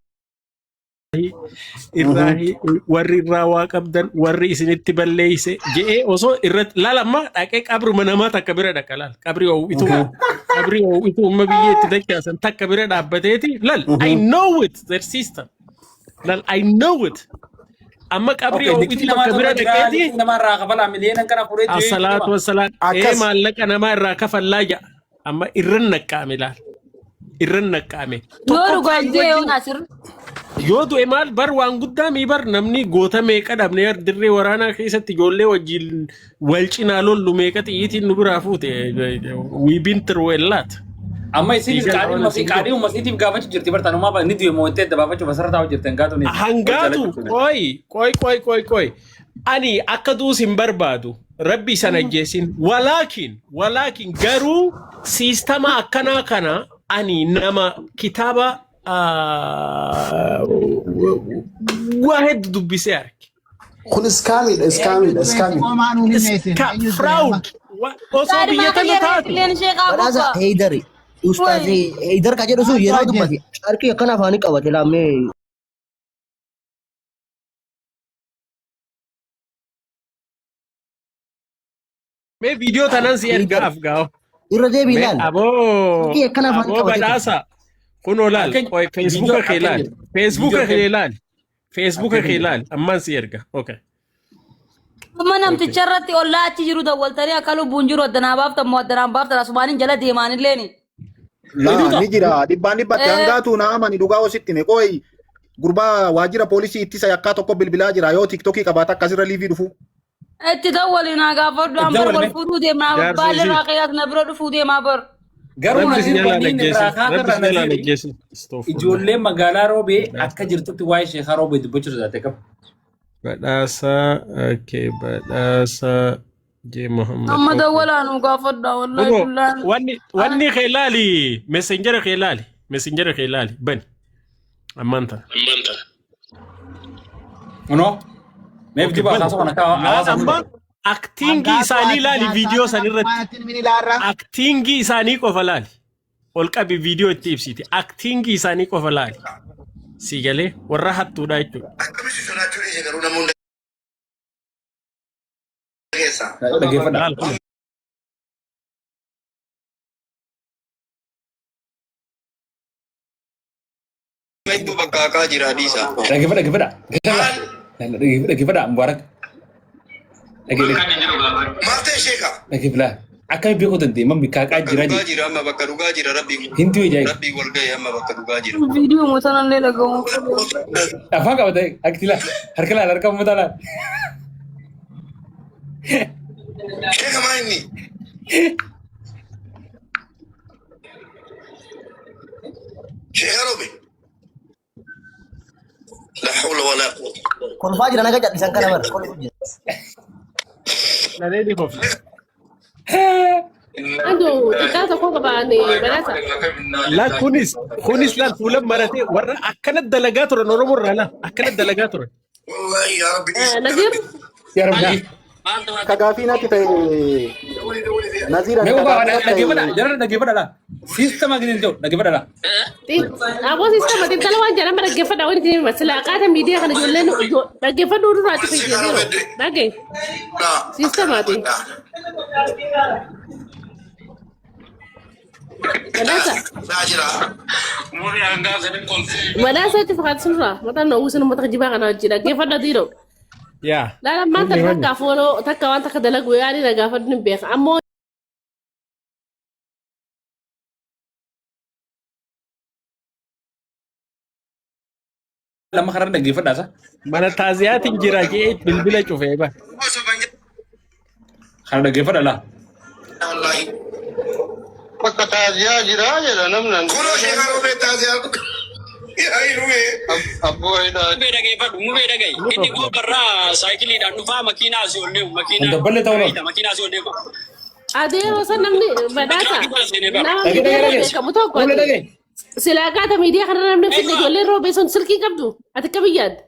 irraa warri irraa waa qabdan warri isinitti balleeyse je'ee osoo irratti laal amma dhaqee qabruma namaa takka bira dhaqa laal qabrii ho'ituu qabrii ho'ituu umma biyyee itti dachaasan takka bira dhaabbateeti laal I know it their system laal I know it amma qabrii Okay, liqii ho'ituu namaa takka bira irra jira, dhaqeeti liqii namaa irraa kafalaa miliyoona kana fuudhee jiru Asalaatu wassalaam. Ee Akkas. maallaqa namaa irraa kafallaa ja'a. Amma irran naqqaame laal. Irran naqqaame. Yoo Tokkoffaa dhugaan du'e wajjin yoo Nasir. yoo du'e maal bar waan guddaa mii bar namni goota meeqa dhabne yar dirree waraanaa keessatti ijoollee wajjin wal cinaa lollu meeqa xiyyiitiin nu biraa fuute. We been through a lot. Amma isinis Siigal qaadhii waan uummasii isin qaadhii jedhu. ummasiitiif gaafachuu jirti bartaan uumaa ni du'e moo'attee adda baafachuuf asirra taa'u jirti hangaatu ni wal Hangaatu jaalachuu qoy qoy qoy qoy qoy ani akka duus hin barbaadu rabbi isan ajjeesin walaakin walaakin garuu siistama akkanaa kana ani nama kitaaba waa hedduu dubbisee arge. Kun iskaamiidha iskaamiidha iskaamiidha. Homaa nuun hin meesin. Iska Eenyu du'e amma? fraud osoo biyya Saadhimaa tana kiyya taate illeen sheekaa Badhaasa gubbaa. Heydari. Ustaaz Way. Heydar ka jedhu sun Maaltu yeroo ajjeese? dubbate carqii akkana afaanii qabate laammee. mee viidiyoo tanan si Heydar ergaaf gaa'o. irra deebii Mee ilaali. aboo Carqii akkana afaanii aboo qabatee ture. badhaasa kunoo laal Akka qoy viidiyoo feesbuuka kee akka laal jedhu feesbuuka viidiyoo kee akka laal feesbuuka akka kee jedhu laal ammaan si erga okay Amma okay namticha irratti ollaa achi jiru dawwaltanii akka lubbuun jiru addanaa baaftan moo addanaan baaftan asumaaniin jala deemaanilleeni. Laa ni jira dhibbaan dhibbatti Eh, hangaatu na amani dhugaa ositti hime qoy gurbaa waajjira poolisii ittisa yakkaa tokko bilbilaa jira yoo tiktokii qabaata akkasirra liivii dhufu. Itti dawwali naa gaafadhu Itti an bar dawwali wal mee. fuudhuu deemaa Jaarsa baalli isii. irraa qeeyyaas na bira dhufuu deemaa bar. Garuu Rabbi si Naziir jalaan wanni inni irraa ajjeesin. kaate Rabbi irraa si jalaan Naziiri ajjeesin. Astaghfirullah. ijoollee magaalaa Roobee akka jirtutti waa'ee sheekaa Roobee dubbachuu sodaate qaba. Badhaasa okay, badhaasa J Muhammad. Amma Okay. dawwalaa nu gaafadha wallahi Kunoo billaan. wanni wanni kee laali messenjera kee laali messenjera kee laali bani ammaan tana. Kunoo meef Okay, jibaa bani. kaasoo kana akka Laal hawaasa amma hunda. aktiingii Hangaatu isaanii ati laali viidiyoo san irratti maanatti mini laarra. aktiingii isaanii qofa laali. Ol qabi viidiyoo itti ibsiti. Aktiingii isaanii qofa laali. Si galee warra hattuudha jechuudha. Akkamitti sodaachuu dhiise garuu nama hunda keessaa. Dhaggeeffadha. Laal kun. Hedduu bakka haqaa jira dhiisa. Dhaggeeffadha dhaggeeffadha. Maal Dhaggeeffadhaa Mubaarak. Maal ta'e sheeka? Dhaggeeffadhaa. Akkami beekuu dandeenye mammi kaaqaa jira Dhugaa jedhe. jira amma bakka dhugaa jira rabbii Hindi hojii rabbii wal ga'e amma bakka dhugaa jira. Viidiyoo mootanallee dhagahu. Afaan qabata akti laa harka laal harka mataa laal. Sheeka maa inni? Sheeka Roobe. La hawla wala quwwata. Kolfaa jira naga cadhisan kana bara. Kolfuu jira. Nalee ni kofi. Ando xiqqaa tokko qabaan badhaasa. La kunis kunis laal fuula maratee warra akkana dalagaa turan Oromoo irraa laal akkana dalagaa turan. Wallahi yaa Rabbi. Naziir. Yaa Rabbi. Ka gaafii natti ta'e Naziir ani Mee ka ugaa gaafii natti dhaggeeffadhaa ta'e jara dhaggeeffadhaa laa. Siistama gadi ta'u dhaggeeffadhaa laa. Aboo siistama xiinxala waan jedhan dhaggeeffadhaa waan isin hima. Silaa qaata miidiyaa kana ijoolleen dhaggeeffadhuu duraa cufe yeroo dhagge siistamaati. Badhaasa. Badhaasa itti fakkaatu sunirraa mataan na uwwisan uummata jibaa kana wajjin dhaggeeffadhaa diinoo. Yaa. Laala maanta takka afooloo takka waan takka dalagu yaani na gaafadhu hin beeka. Ammoo Lama karaa dhaggeeffadhaa isa. Mana taaziyaatiin jira jee bilbila cufee ba. Kana dhaggeeffadhaa laa. Bakka taaziyaa jira jedha namni. Kunoo sheeka Roobee taaziyaa. Yaa Irwee. Abboo hidhaa. Mubee dhageeffadhu, mubee dhaga'i. Inni goobarraa saayikiliidhaan dhufaa makiinaa asii ol deemu, makiinaa Dabballee ta'uu laata. makiinaa asii ol deemu. adeeroo san namni badhaasa nama Dhagee miidiyaa dhagee irra dhagee. beekamu tokko Fuula ati dhagee. silaa qaata miidiyaa kana namni fidne ijoolleen roobee sun silkii qabdu ati akka biyyaadde.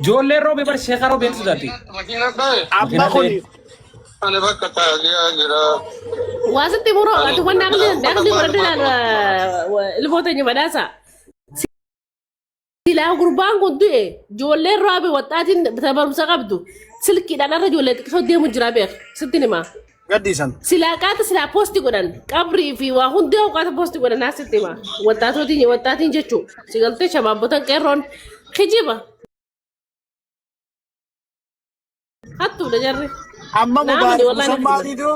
Ijoolleen roobee bar sheekaa roobee ni sodaatti. Makiina dhaye. Amma kun Ani bakka taaziyaa jira. Waa sitti muroo ati wanni aqli aqli godhadhu ilaal ilmoo teenya badhaasa. Silaa gurbaan kun du'e ijoolleen roobe waxxaatiin barumsa qabdu silkiidhaan irra ijoollee xiqqisoo deemu jira beek sitti himaa. gadhiisan. Silaa qaata silaa poosti godhan qabrii fi waa hundee qaata poosti godhan asitti hima. Waxxaatootiin waxxaatiin jechuu si galtee shabaabbotan qeerroon kijiba. Hattuudha jarri. Amma Naamni Mubaarak wallahi na kijiba. Musammaatiitu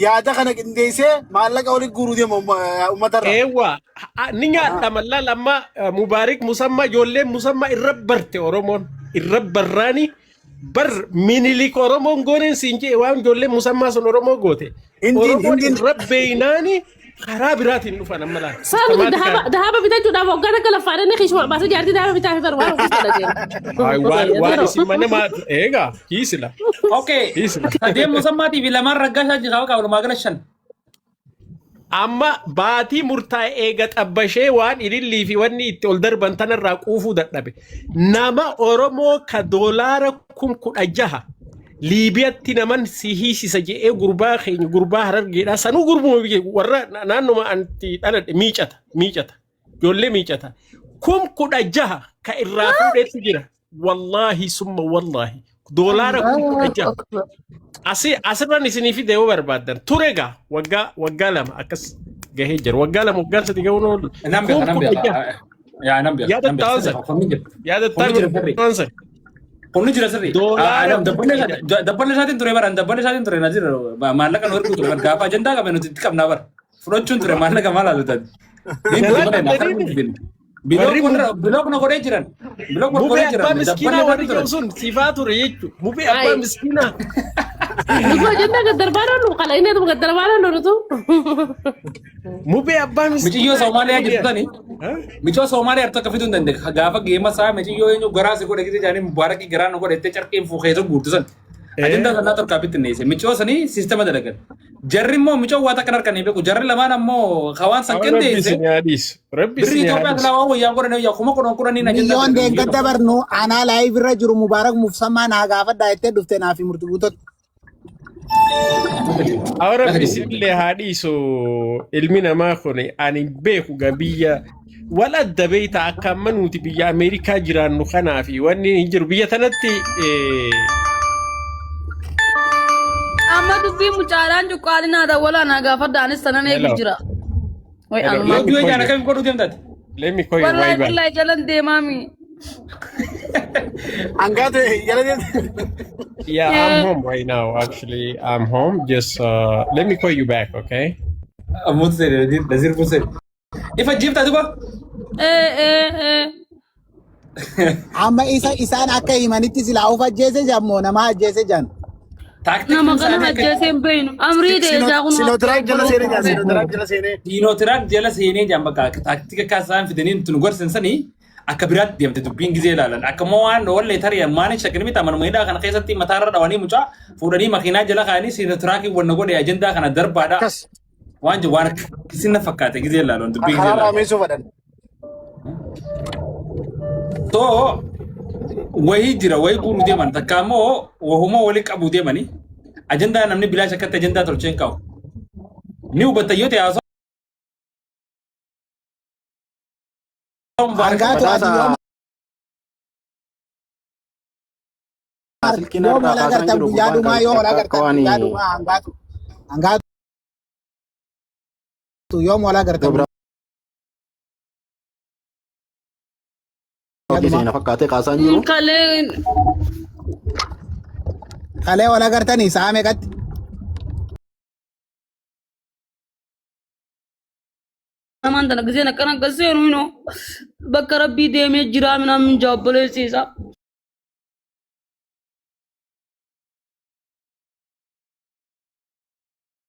yaada kana qindeessee maallaqa walitti guuruu deema uummatarra. Eewwa ni nyaadhama laal amma Mubaarik Musammaa ijoolleen Musammaa irra barte Oromoon irra barraani bar minilik Oromoon gooneen siin jee waan ijoolleen Musammaa sun Oromoo goote. Hindiin Oromoon hindiin irra beeynaani karaa biraatiin dhufan amma laal Saa nuti sistemaatikaan. dahaba bitachuudhaaf waggaa takka laffaadhaan ni kishuma baasee jaartii dahaba bitaa fi barbaadu ofiis godhateen. Ay, waan waan isin mana maa eegaa hiisila Okay. hiisila. Sadeen musammaatii fi lamaan raggaa isaa qaba walumaa gala shan. Amma baatii murtaa'e eega xabbashee waan ilillii fi wanni itti ol darban tanarraa quufuu dadhabe. Nama Oromoo ka doolaara 16,000 Liibiyatti naman si hiisisa je'ee gurbaa keenya gurbaa harargeedhaa sanuu gurbuma biyya warra naannoma anti dhaladhe miicata miicata ijoollee miicata 16,000 ka irraa fuudheetu jira. Wallaahi summa wallaahi doolaara 16,000. Asi asirran isinii fide yoo barbaaddan ture gaa waggaa waggaa lama akkas gahee jira waggaa lama waggaa sadi gahuun oolu Nan beeka kum nan kudha beeka. jaha Yaa nan beeka nan beeka yaadatta sirrii ansan kunni jira. yaadatta Kunni jira sirrii. ansan Kunni jira sirrii. doolaara 16,000 Dabballee isaatiin ture bara dabballee isaatiin ture Naziir maallaqa nu ergu ture bara gaafa ajandaa qabe nuti itti qabnaa bara. Fudhachuun ture maallaqa maal haala taate. Niin ture jalaa bara akka qabdaniini nuti binne. warri Bilook na godhee jiran. Bilook na mubee godhee abbaa jiran. miskiinaa Dabballee warri isaatiin ture. jedhu sun sifaa ture jechuudha mubee abbaa Ay. miskiinaa Nutu ajandaa gaddarbaa oolu qala inni atuma gaddarbaa oolu nutu. mubee abbaa Miciyyoo miskiinaa Soomaaliyaa jirtu tani. Ha? Micoo Soomaaliyaa jirtu akka fiduu hin dandeenye. Gaafa geema isaa miciyyoo eenyu garaa si godhe gisee jaanii mubaarakii garaa nu godhe jettee carqeen fuukeessa guurtu san. Ajandaa sanaa torkaa bittinneesse. Micoo sanii siistama dalagan. Jarri immoo micoo waa takkan harkan hin beeku. Jarri lamaan ammoo hawaan san Awwa rabbi qindeesse. isin haa dhiisu rabbi Birri isin haa Itoophiyaa dhiisu silaa waan wayyaan godhan yaa 10,010 ajandaa Miyyoon dalagan. deeggadda barnu anaa laayiv irra jiru Mubaarak Mufsammaa naa gaafadhaa jettee dhufte naa fi murti guutotti. Awwa rabbi isinillee haa dhiisu ilmi namaa kun ani hin beeku gaa biyya wal adda beeyta akka amma nuti biyya Ameerikaa jiraannu kanaa fi wanni hin jiru biyya tanatti Amma dubbii mucaadhaan cuqqaalinaa dawwalaa naa gaafadha anis tanan eegu hello jira. Way hello anumaa. let me Yoo call jaan you akkamiin godhuu deemtaati? let me call you Wallahi why bye billahi jalan deemaami. Hangaatu jala deemte. Yeah, I'm home right now. Actually, I'm home. Just let me call you back, okay? Ammoo seene Naziir Musee. Ifa jibta duba. Eh eh eh. Amma isa isaan akka himanitti silaa of ajjeese jammoo nama ajjeese jan. Nama kana ajjeesee hin beeynu. Amrii ta'e isaa kun. Sinotiraak jala seenee jaa sinotiraak jala seenee. Diinotiraak jala seenee jaan bakka taaktika kaasaan fidanii tun gorsan sanii akka biraatti deemte dubbiin gizee ilaalan. Akka immoo waan wallee tarii maani shakkii miti amanuma hidhaa kana keessatti mataarra dhawanii mucaa fuudhanii makiinaa jala kaa'anii siinotiraakiin wanna godhe ajandaa kana darbaadha. Waan jiru waan akkasii na fakkaate gizee ilaalan dubbiin gizee Karaa ilaalan. raameessuu fadhan. So wayii jira wayii guuruu deeman takka immoo wahuma walii qabuu deemanii ajandaa namni bilaash akkatti ajandaa tolchee hin qabu. Ni hubatta yoo ta'e haasawaa Hangaatu ati yoom Silkiin yoom harkaa wal kaasaan agartan jiru guyyaa gurbaan dhumaa yoom wal akka agartan waan guyyaa dhumaa hangaatu hangaatu yoom wal agartan gabra guyyaa dhumaa seena fakkaatee kaasaan jiru. Kalee kalee wal agartanii sa'a meeqatti? Namaan tana giseen akkana akkas seenu hinoo bakka rabbii deemee jiraa minaan jaabboleessiisa.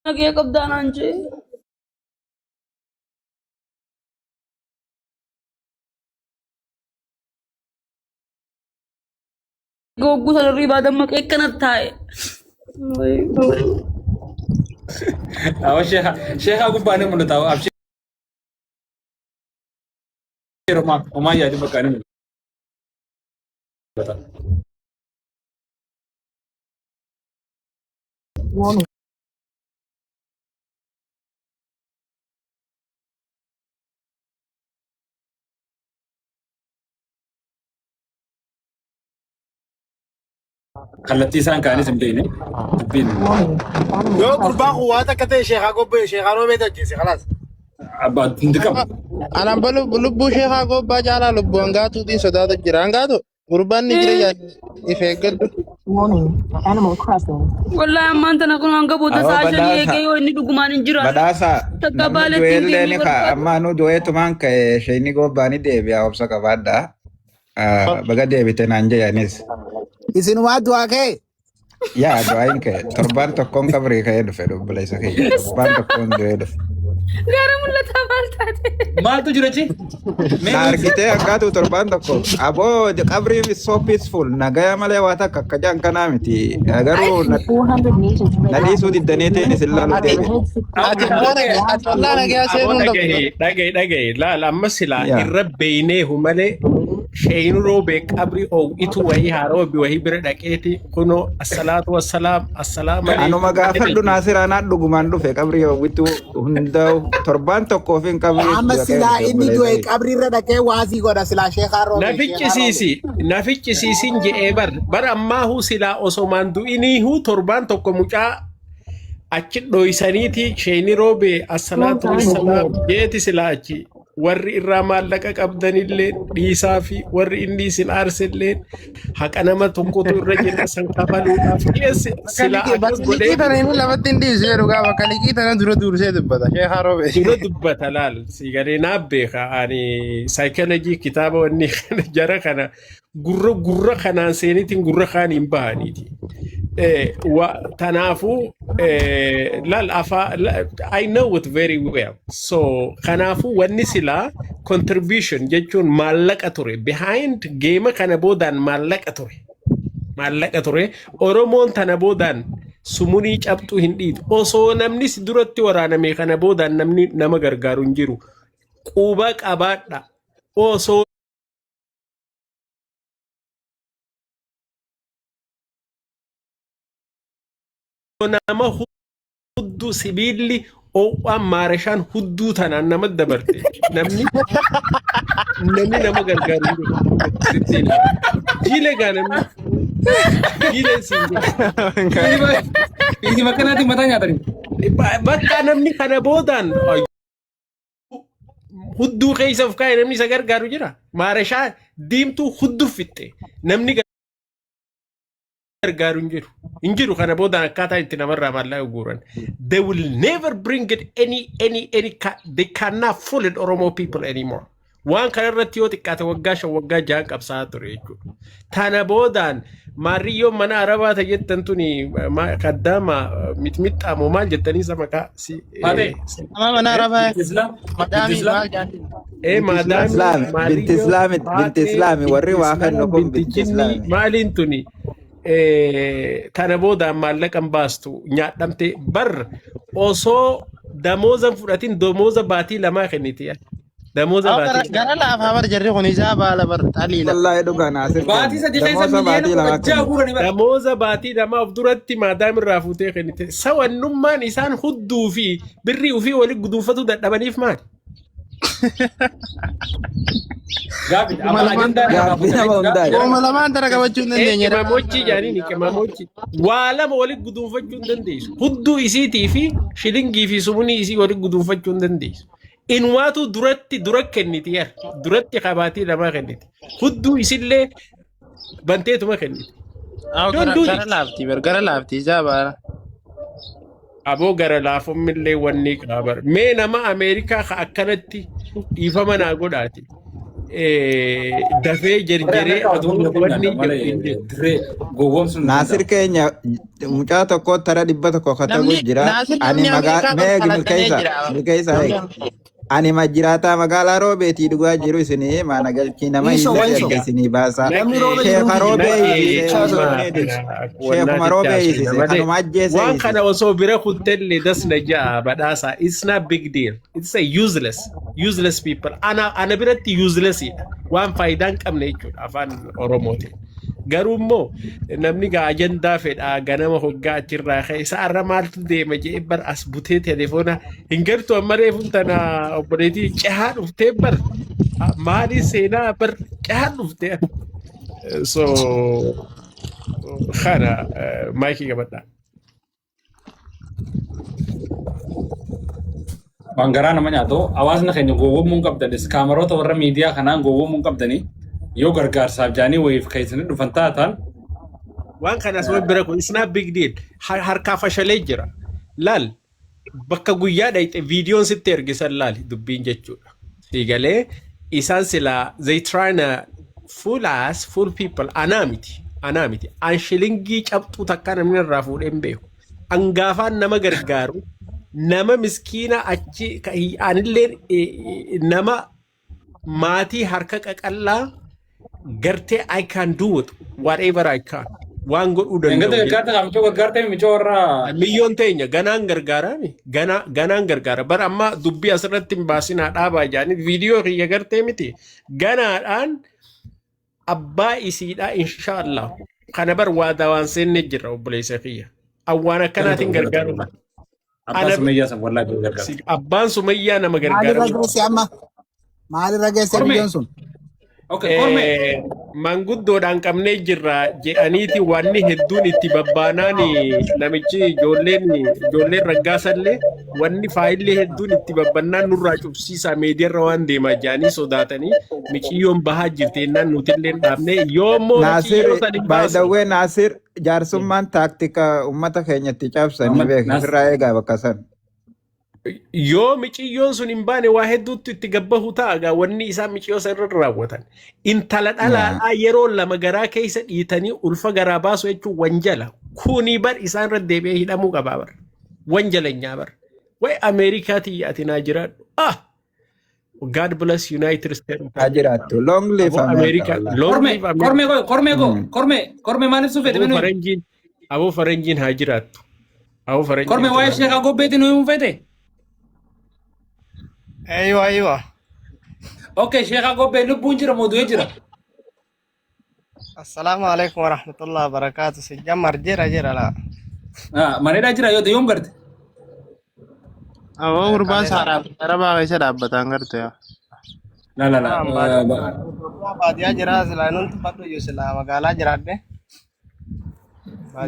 Nagee qabdaa naan jee. Gogguu sana irrii dammaqee akkana taa'e. Awa sheekha sheekha gubbaa ni mul'ata abshee homaa homaa yaadu bakka ni mul'ata. Kallattii isaan ka'anis hin beekne dubbiin Yoo gurbaan kun waan takka ta'e sheekaa gobbee sheekaa roobeetu ajjeese kalaas. abbaa hundi qabu. Anaan ba lubbuu sheekaa gobbaa caalaa lubbuu hangaatuutiin sodaata jira. Hangaatu gurbaan ni jira jaan if eeggadhu. Wallahi ammaan tana kun hanga booda Awwa sa'a shanii badhaasa. eegee yoo inni dhugumaan hin jiraanne Badhaasa takka namni baaletti hin du'ellee deemee ni ka'a. barbaadu. Amma nu du'eetumaan ka'e sheeyni gobbaa ni deebi'a obsa qabaadha. Ah, Baga deebite naan jedhanis. Isinumaa du'aa ka'e. Yaa du'aayin ka'e torbaan tokkoon qabrii ka'ee dhufe obboleessa kiyya. Torbaan tokkoon du'ee dhufe. Gara mul'ataa maal taate? Maaltu jira chi? Na argitee akkaatu torbaan tokko aboo qabriin is so peaceful nagaya malee waa takka akka jaan kanaa miti. Garuu na na dhiisuu diddaniitiin isin laaluu deebi'e. Ati wallaa nagaa Aboo seenuu hin qabdu. dhagahi dhagahi dhagahi laal amma silaa Yaa. irra beeyneehu malee sheeyinu roobee qabri oowitu wayii haaroobi wayii bira dhaqeeti kunoo assalaatu wassalaam assalaam Anuma alaikum gaafadhu Naasir anaan dhugumaan dhufe qabrii hawwitu hundaa'u torbaan tokkoof hin qabrii Amma dhaqee silaa dhufe inni obboleessa du'e kiyya. qabriirra dhaqee waasii godha silaa sheekaa roobee Na sheekaa roobee. ficcisiisi na ficcisiisin je'ee bar bar ammaahuu silaa osomaan du'iniihu torbaan tokko mucaa achi dhoysaniiti sheeyni roobee assalaatu wassalaam jeeti silaa achi warri irraa maallaqa qabdanillee dhiisaa fi warri inni isin aarsellee haqa nama tokkotu irra jira san kafaluudhaaf dhiyeesse Bakka silaa liqii akkas bakka godhee liqii tana inni lafatti hin dhiisu jedhu gaa bakka liqii tana dura dursee dubbata. Sheekaa roobee. dura dubbata laal si galee naaf beeka ani saayikoloojii kitaaba wanni kana jara kana gurra gurra kanaan seenitiin gurra kaan hin bahaniiti. Tanaafuu laal afaa I know it very well. So kanaafuu wanni silaa contribution jechuun maallaqa ture behind geema kana boodaan maallaqa ture. Maallaqa ture Oromoon tana boodaan sumunii cabxuu hin dhiitu. Osoo namni si duratti waraaname kana boodaan namni nama gargaaru hin jiru. Quba qabaadha. Osoo nama hudduu sibiilli oowwaan maarashaan hudduu tanaan nama dabarte namni namni nama gargaaru hin jiru. Sitti hima. Jiilee gaa namni jiileen siin jedha. Isin akkanaatiin mataa nyaatanii. Bakka namni kana boodaan Hudduu keessa of kaa'e namni isa gargaaru jira. Maarashaa diimtuu hudduu fixxe namni gargaaru hin jiru. Hin jiru kana boodaan akkaataa itti namarraa maallaqa guuran. They will never bring it any they cannot fool it Oromo people anymore. Waan kana irratti yoo xiqqaate waggaa 5 waggaa 6 qabsaa'aa ture jechuudha. Tana boodaan maarriyyoon mana arabaa ta jettan tuni kaddaama mixmixxaa moo maal jettanii isa maqaa si Faatee. Nama mana arabaa Islam. madaamii Islam. maal jaantin. Maadaamii Islaami, binti maariyyoo Islaami, binti baatee Islaami, warri binti waa kennu Islaam kun binti binti jinnii Islaami. maaliin tuni tana boodaan maallaqa hin baastu nyaadhamte bar osoo damooza hin fudhatin damooza baatii 2 kenniti yaa. Damooza Aw gara baatii 2. gara laafaa bar jarri kun isaa baala bar xaliila. Wallaahi dhugaa Naasir Baatii keenya. 3 keessa Damooza miliyoona baatii 2 16 kenniti. guurani bara. Damooza baatii 2 of duratti maadaam irraa fuutee kennite. Sawannummaan isaan hudduu fi birrii ofii walitti guduunfatuu dadhabaniif maali? Gaafi Kuma amma lamaan ajandaa irraa Gaaffii nama fuutanii hundaati. Kuma lamaan tana qabachuu hin dandeenye. Qimamochii jaaniini qimamochii. Waa lama walitti guduunfachuu hin dandeessu. Hudduu isiitii fi shilingii fi sumunii isii walitti guduunfachuu hin dandeessu. Inumaatu duratti dura kenniti yar. Duratti qabaatii 2 kenniti. Hudduu isillee banteetuma kenniti. Aw Don't gara do gara it. laafti bar gara laafti isaa baala. Aboo gara laafummillee wanni qaabar. Mee nama Ameerikaa ka akkanatti dhiifama naa godhaati. Dafee Warri jerjeree Ameerikaa adoo oduu biyya wanni kun jedhu hin malee jiru. dirree gowwoomsuun hin Naasir danda'amu. keenya mucaa tokko tara 100 katabu Namni jira. Naasir Ani namni magaa Ameerikaa kun mee saladhanee milkeessa jira. milkeessa Namni eegi. Ameerikaa. Ani majjiraataa magaalaa Roobeetii dhugaa jiru isinii maana galchii nama Dhiisoo hiisisee wayiso. erga isinii baasaa. Namni Naqee roobe jiru Sheeka hundi Roobee jira. naqee hiisisee Shaasa. amma wanni kana sheekuma wannaatitti Roobee haasofna hiisise malee kanuma ajjeesee waan kana hiisise. osoo bira kuttellee dasna ja'a badhaasa. It's not big deal. It's a useless people. Ana biratti uselessidha. Waan faayidaa hin qabne jechuudha afaan Oromootiin. Garuu immoo namni gaa ajandaa fedha ganama hoggaa achirraa ka'e isa arra maaltu deema jedhee bar as butee telefoona hin gartu amma reefuun tana obboleettii cehaa dhuftee bar maali seenaa bar cehaa dhuftee so kana maayikii qabadhaa. Waan garaa nama nyaatu hawaasni keenya gowwoomuu hin qabdan iskaamaroota warra miidiyaa kanaan gowwoomuu hin qabdanii yoo gargaarsaaf jaanii wayiif keessanii dhufan taatan Waan kanas wal bira kun it's not big deal. Harkaa fashalee jira. Laal bakka guyyaa dhayxe viidiyoon sitti ergisan laali dubbiin jechuudha. Siigalee isaan silaa they trying to fool us, fool people anaa miti. Anaa miti. An shilingii cabxuu takka namni irraa fuudhee hin beeku. An gaafaan nama gargaaru nama miskiina achi anillee nama maatii harka qaqallaa gartee I can do it whatever I can waan godhuu Engata danda'u gargaarta qaba michoo gargaarta michoo warra Miyyoon teenya ganaan gargaaraami ganaan gargaara bara amma dubbii asirratti hin baasinaa dhaabaa jedhanii viidiyoo kiyya gartee miti ganaadhaan abbaa isiidhaa inshaallah kana bar waadaa waan seenne jirra obboleessa kiyya awwaan akkanaatiin gargaaru abbaa ana sumayyaa san wallahi gargaarta. Abbaan sumayyaa nama Maalirra gargaaramu geesse amma? Maalirra geesse Kormee. biyyoon sun? Okay, kormee. Manguddoodhaan qabnee jirra jedhaniiti wanni hedduun itti babbaanaan namichi ijoolleen raggaasallee wanni faayilli hedduun itti babbannaan nurraa cufsiisaa meediyaarra waan deemaa jedhanii sodaatanii miciyyoon bahaa jirti jennaan nutillee hin dhaabne yoommoo Naasir, miciyyoo san hin by the baasne. way, Naasir, jaarsummaan taaktika uummata keenyatti cabsan ni Muhammad beeka. Naas Ofirraa eegaa bakka san. Yoo miciyyoon sun hin baane waa hedduutti itti gabbahu ta'a gaa wanni isaan miciyyoo san irra raawwatan. Intala dhalaadhaa yeroo lama garaa keessa dhiitanii ulfa garaa baasu jechuun wanjala. Kuni bar isaan irra deebi'ee hidhamuu qabaa bar. Wanjalanyaa bar. Way Ameerikaa tiyya ati naa jiraadhu. Ah! God bless United States. Haa jiraattu. Long live Aboo America. Ameerikaa. Wallahi. Long Kormee live America. kormee go kormee go kormee kormee maaliif sufeete Aboo menu faranjiin aboo faranjiin haa jiraattu. Aboo faranjiin kormee waa'ee haa sheekaa gobbeetii nu himuu feete? Aywa aywa. Okay, sheekaa gobbee lubbuun jira moo du'ee jira? Assalaamu alaikum warahmatullahi wabarakatuh. Sijjammar jira jira la. Ah, maneedhaa jira yoo ta'e yoom garte? Aboo gurbaan saaraa arabaa keessa dhaabbataan garte yaa. La la la. Baadiyyaa jira silaa inni tuffadhu iyyuu silaa magaalaa jiraadhe.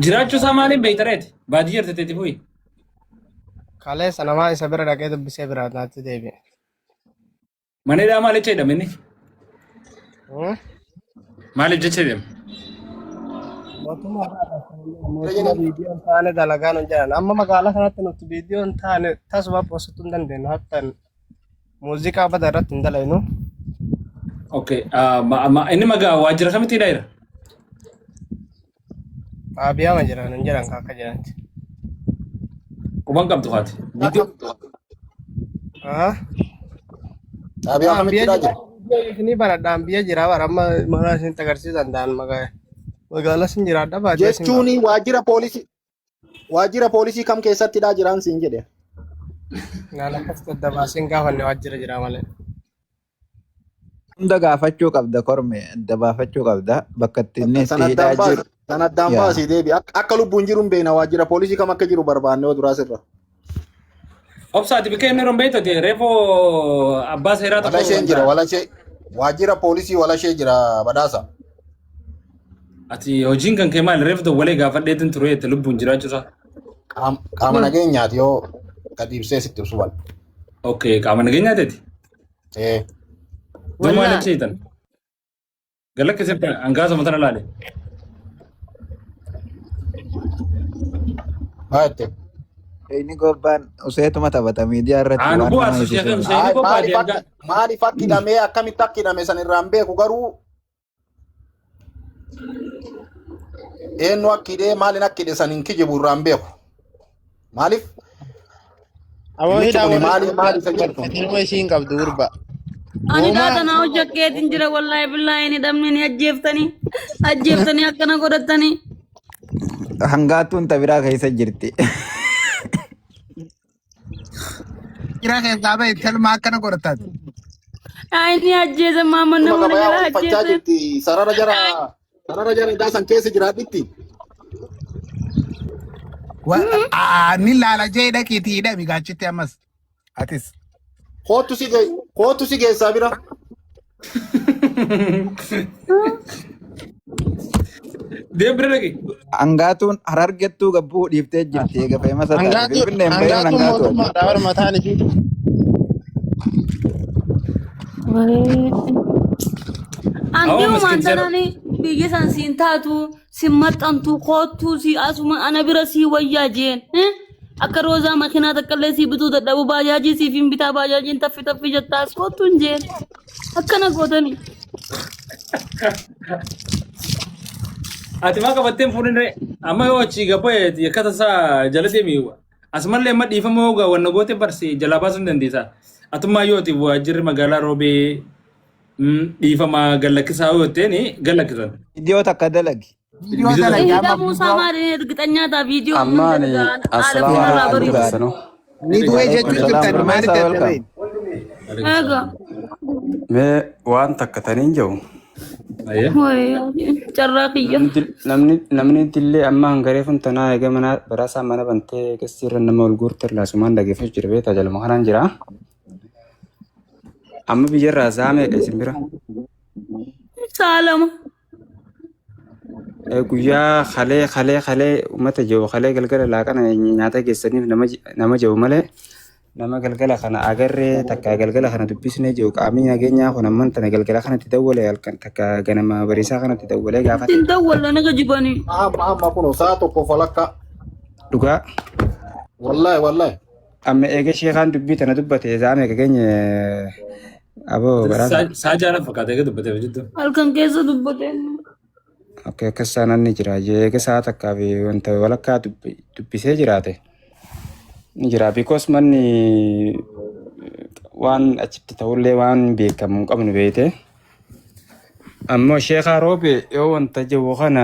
Jiraachuu isaa maaliin beektareeti? Baadiyyaa jirte teeti bu'i. Kaleessa namaa isa bira dhaqee dubbisee biraa naatti deebi'e. Mana hidhaa maal jecha hidhame inni? Maaliif jecha hidhame? Mootummaa viidiyoo hin taane dalagaa nu jedhan. Amma magaalaa kanatti nuti viidiyoo hin taane tasuma poostuu hin dandeenyu. Hattan muuziqaa bada irratti hin dalaynu. Okay. Inni magaa waajjira kamitti hidhaa jira? Xaabiyaama jiran hin jedhan akka jedhanti. Quban qabdu haati. Viidiyoo. Xaabiyaa kamitti hidhaa jira? Isinii baradhaan biyya jira bara amma mana isin agarsiisan ta'an magaalaa isin jiraadha baadiyyaa isin Jechuun waajjira poolisii waajjira poolisii kam keessatti hidhaa jiraan siin jedhe. Naan akkas daddabaaseen gaafanne waajjira jira malee. Hunda gaafachuu qabda korme adda baafachuu qabda bakka itti inni itti San hidhaa addaan baasi jiru. san addaan Yaa. baasii deebi. Akka lubbuun jiru hin beekna waajjira poolisii kam akka jiru barbaanne yoo duraa sirra. Obsaati bikka inni yeroo beektu reefoo abbaa seeraa tokko Walasheen jira walashee waajjira poolisii walashee jira badhaasa. Ati hojiin kan kee maali? Reefu dawwalee gaafadheetin ture jette lubbuun jiraachuu isaa. Qaama nageenyaati yoo gadi ibsee sitti ibsu bal. Okay, qaama nageenyaati. Ee. Dur maal achi hiitan? Galakkisee hangaasa matana laale. Maal Inni gobbaan useetuma taphata miidiyaa irratti Aanu waan bu'aa nama sheekh hiisisu. Sheekh gobbaa Maaliif akka maaliif akka hidhamee akkamitti akka hidhame san irraa hin beeku garuu eenyu akka hidhee maaliin akka hidhe san hin kijibu irraa hin beeku. Maaliif Aboo dhimmichi hidhaa kun warri maaliif maaliif isa jedhu. ilma ishii hin qabdu gurba. Ani Womaa dhaatanaa hojjakkeetiin jira wallaahi billaahi ni dhabne ni ajjeeftanii ajjeeftanii akkana godhattanii. Hangaatuun tabiraa keessa jirti. Jira keessaa bahe talma akkana godhataati. Ay ni ajjeese maama Dhuma nama na gabayaa jala oolfachaa ajjeese. jirti sarara jara sarara jara hidhaa san keessa jiraadhitti. Ni laala jee dhaqiitii hidhami gaachitti ammas. Atis. Kootu si geessaa bira. Deem bira dhaqi. Hangaatuun harargettuu gabbuu dhiiftee jirti eega fe'ima isa taate. Hangaatuun Finfinnee hin bahin hangaatuun hangaatu. mootummaadha bara mataan ishii. Awwa Andi miskin uumaan seera. tanani biyya san siin taatu sin maxxantu koottuu si asuma ana bira si wayyaa jeen. Akka roozaa makiinaa takka illee sii bituu dadhabu baajaajii siif hin bitaa baajaajiin taffi taffi jettaas koottuu hin jeen. Akkana gootanii. Ati maa qabatteen fuudhin ree? Amma yoo achii gabbee yakka tasaa jala deemi. Asumallee amma dhiifama yoo gaa wanna goote barsi jalaa baasuu hin dandeessa. Atummaa yoo ati waajjirri magaalaa roobee dhiifama gallakkisaa yoo jetteen gallakkisan. Viidiyoo takka dalagi. Viidiyoo dalagi amma Hidhamuu isaa maali ergixanyaa ta'a viidiyoo amma Ammaani dalagaan haala assalaamu kanarraa alaikum bari'u. keessanuu. ni du'e Waalaikum jechuu salaam. jirtan maalitti Gurmeessaa adda welcome. bahin. Egaa. Mee waan takka taniin jiru Wayi carraa kiyya. namni namni dillee amma hangaree funtanaa eega mana baraasaa mana bantee qessiirra nama ol guurte laasumaan dhageeffachuu jira beektaa jaluma kanaan jira. Amma biyyarraa sa'a meeqa isin bira? Saalama. Guyyaa kalee kalee kalee uummata jiru kalee galgala laaqana nyaata geessaniif nama jiru malee nama galgala kana agarree takka galgala kana dubbisnee jiru qaamni nageenyaa kun amman tana galgala kanatti dawwalee halkan takka ganama bariisaa kanatti dawwalee gaafate. Ittiin dawwalla naga jibanii. Amma amma kun sa'a tokko falakka. Dhugaa. Wallahi wallahi. Amma eega sheekaan dubbii tana dubbate sa'a meeqa geenye aboo baraasa. Saa jaalan fakkaata eega dubbateef jiddu. Halkan keessa dubbateen. Akka akkas saanaan ni jira. Eega sa'a takkaa fi wanta walakkaa dubbisee jiraate. Ni jira. Because manni waan achitti ta'ullee waan beekamu hin qabnu beekte. Ammoo sheekaa roobe yoo wanta jiru kana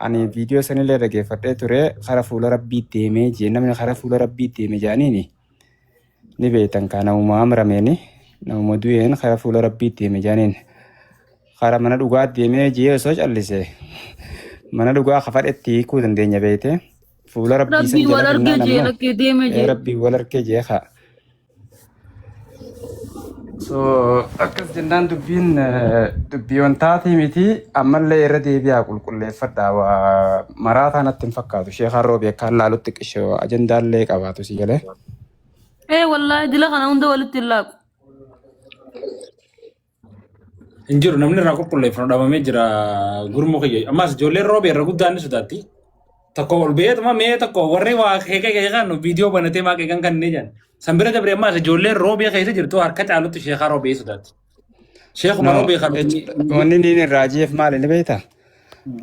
ani viidiyoo sanillee dhageeffadhee ture kara fuula rabbii deemee jee namni kara fuula rabbii deeme jedhaniini ni beektan kaa namuma amrameeni namuma du'een kara fuula rabbii deeme jedhaniin kara mana dhugaa deemee jee osoo callise mana dhugaa kafadhetti hiikuu dandeenya beekte fuula rabbii san Rabbii wal jala argee finnaan jee ammoo lakkee deeme jee. rabbii wal argee jee kaa. So akkas jennaan dubbiin dubbii wantaatii miti ammallee irra deebi'aa qulqulleeffadhaa waa maraataa natti hin fakkaatu sheekaan roobi akkaan laalutti qishoo ajandaallee qabaatu si galee. Ee wallaahi dila kana hunda walitti hin laaqu. Hin jiru namni irraa qulqulleeffanu dhabamee jira gurmuu kiyya. Ammas ijoolleen roobee irra guddaan ni sodaatti. Tokko ol beetuma mee tokko warri waa keekee keekan viidiyoo banatee maa keekan kan inni jedhan. San bira dabre ammas ijoolleen roobee keessa jirtu harka caalutti sheekaa roobee sodaatti. Sheekuma No, roobee kan wanni inni irraa jeef maali ni beektaa?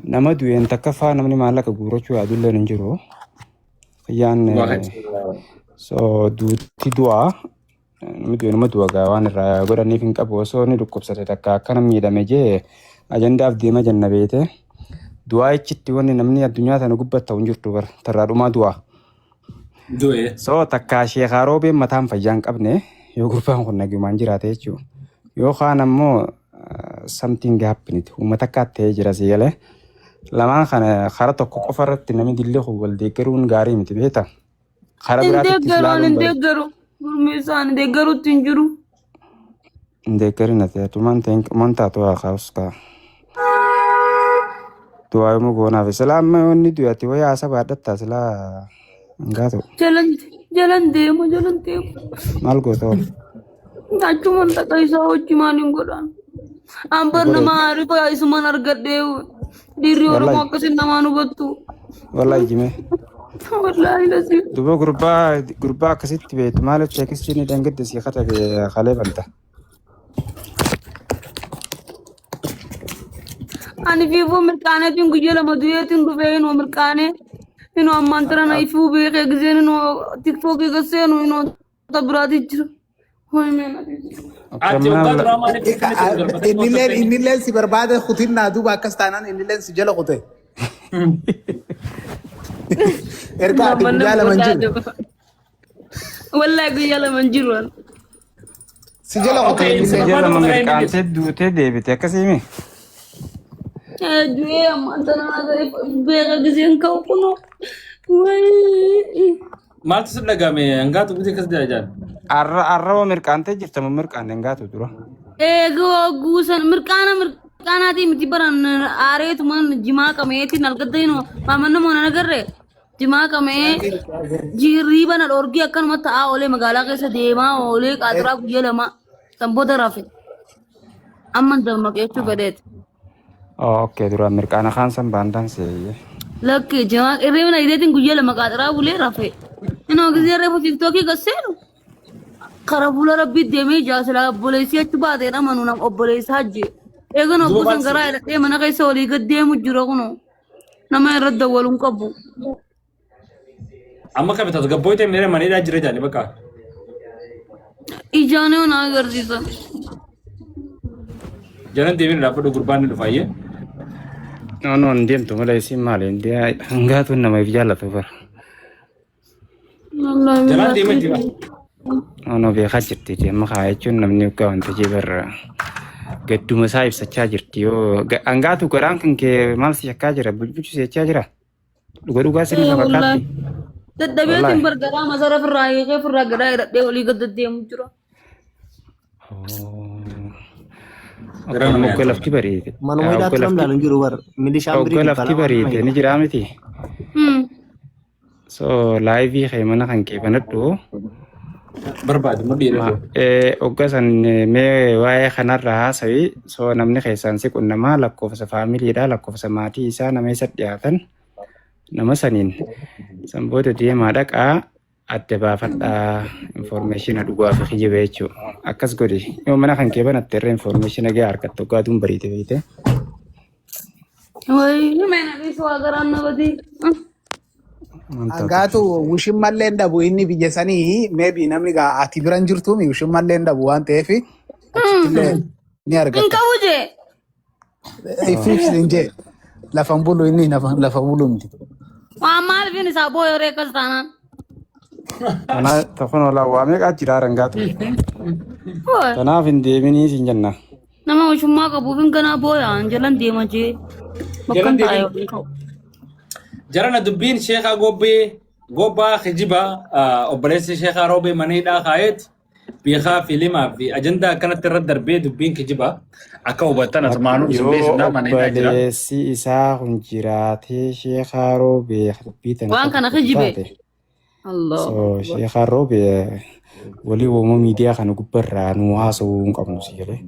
Nama du'een takkaffaa namni maallaqa guurrachuu yaadulleen hin jiru. Kiyyaan so duuti du'aa namni du'e nama du'a gaa waan irraa godhaniif hin qabu osoo inni dhukkubsate takka akkana miidhame jee ajandaaf deema jenna beete. Du'aa ichitti wanni namni addunyaa tana gubbatta hin jirtu bara tarraa dhumaa du'aa. Du'e. So takkaa sheekaa roobeen mataan fayyaa hin qabne yoo gurbaan kun nagumaan jiraate jechuudha. Yookaan ammoo something happened uummata akka ta'ee jira si galee. Lamaan kana karaa tokko qofa irratti namni dillee kun wal deeggaruun gaarii miti beektaa? Karaa Hin biraatittis deeggaru ani ilaaluun hin bara deeggaru. Gurmii isaa ani deeggaruutti hin jiru. hin deeggarin ati atumaan ta'in man taatu haa kaa'us kaa. Du'aa yommuu goonaaf silaa amma wanni du'e ati wayii haasa baadhattaa silaa hangaa ta'u. Jalan jalan deema jalan deema. Maal goota oolu? Achuman dhaqa isaa hojii maaliin godhaan. An bar nama arifa isuman argadhee dhiirri Oromoo Wallahi akkasiin namaan hubattu. wallahi jimee. Wallaahi lasii. Duba gurbaa gurbaa akkasitti beektu maaliif teeksistii ni dhangadde sii katabe kalee banta. Ani fiifuu mirqaaneetiin guyyaa lama du'eetiin dhufee inuu mirqaanee inuu ammaan tana na ifuu beekee gizeen inuu tiktookii gasseenu inuu ta biraati jira. Hoy mee na Ati waggaa duraa maaliif finfinneetti nu darbatanii Innilleen innilleen si barbaade kutinnaa duuba akkas taanaan innilleen si jala kute. Erga ati guyyaa lama hin jiru. Wallahi guyyaa lama hin jiru. ani. Si jala kute Okay, innilleen. Guyyaa lama mirqaantee duutee deebite akkasii mi? Du'ee ammaan tana beeka gizeen ka'u kunoo. Wayii. Maaltu si dhagahame hangaatu bitee akkas jedha jaan. Arra arra hoo mirqaantee jirta moo mirqaanne hangaatu dura? Eegoo guusan mirqaana mirqaanaatii miti baran aareetumaan jimaa qameetiin algadda inoo maamanna moona nagarre jimaa qamee jirriiba na dhorgii akkanuma ta'aa oolee magaalaa keessa deemaa oolee qaaxiraa guyyaa lama san booda rafe amma dammaqee jechuu fedheeti. Okay duraan mirqaana kaan san baantaan seeyye. Lakki jimaa irreebina ideetiin guyyaa lama qaaxiraa bulee rafe. Inoo gisee reefu tiiktookii gasseenu kara fuula rabbii deemee jaasila obboleessii achi baatee amanu nam obboleessaa jee. Eegan Duuba obbo maal si sangaraa hidhadhee mana keessa olii gad deemu jira kunoo nama irra dawwalu hin qabu. Amma kami tasgabbooyte miira maniidhaa jira jaani bakka. Ijaan yoo na agarsiisan. Jalan deebiin dhaabbadhu gurbaan ni dhufaayyee. No no hin deemtu malee isiin maali hangaatuun nama if jaallatu bara. Wallaahi Jalaan deemaa billaahi. jira. No no beekaa jirti amma kaa jechuun namni waggaa wanta jee barra gadduma isaa ibsachaa jirti yoo hangaatu garaan kan kee maal si shakkaa jira bulbulchu si jechaa jira. Dhuga dhugaa sirni Ee na wallaahi. fakkaatti. Dadhabeetiin Wallaahi. bargaraa masara firraa hiikee firraa garaa hidhadhee olii gad deddeemu jira. Garaa nama Ogga nyaata. lafti bariite. Manuma Ogga hidhaatti namni lafti ilaalu hin jiru bar. Milishaan ogga birii lafti dukkanaa waan nama bariite ni hidha. jiraa miti. Hmm. So laayivii kee mana kan kee banadhu. Barbaadu mudhii Ma irra. ogga san mee waa'ee kanarra haasawi so namni keessaan si qunnamaa lakkoofsa faamiliidha lakkoofsa maatii isaa nama isa dhiyaatan nama saniin san booda deemaa dhaqaa adda baafadhaa informeeshina dhugaa fi kijiba jechuudha. Akkas godhi yoo mana kan kee banatte irra informeeshina gahaa argatta oggaa aduun bariite beekte. Wayii mee na dhiisu waa garaan na badii. Hangaatu wushimmallee hin dhabu inni biyya sanii maybe namni gaa ati bira hin jirtuumi wushimmallee hin dhabu waan ta'eef achittillee ni Hin argatta. qabu jee. Ifiif hin jee lafan bulu inni lafa bulu miti. Waan maaliifin isaa booyoo ree akkas taanaan. Kanaaf kun olaa waa meeqaa jira hangaatu. Hooy. Kanaaf hin deeminii siin jenna. Nama wushummaa qabuuf hin ganaa booyaan jalan deema jee. Bakka Jalan hin taa'e deebiin. waliin ka'u. Jarana dubbiin sheekaa gobbee gobbaa kijibaa obboleessi sheekaa roobee mana hidhaa kaayeet beekaa filimaa fi ajandaa akkanatti irra darbee dubbiin kijibaa akka hubattan asumaanuu isin Yoo beeksifnaa mana hidhaa jira. obboleessi isaa kun jiraatee sheekaa roobee dubbii tana Waan kana dubbatu kijibe. taate. Allah. So sheekaa roobee walii uumama miidiyaa kana gubbarraa nu haasa'uu hin qabnu si jedhee.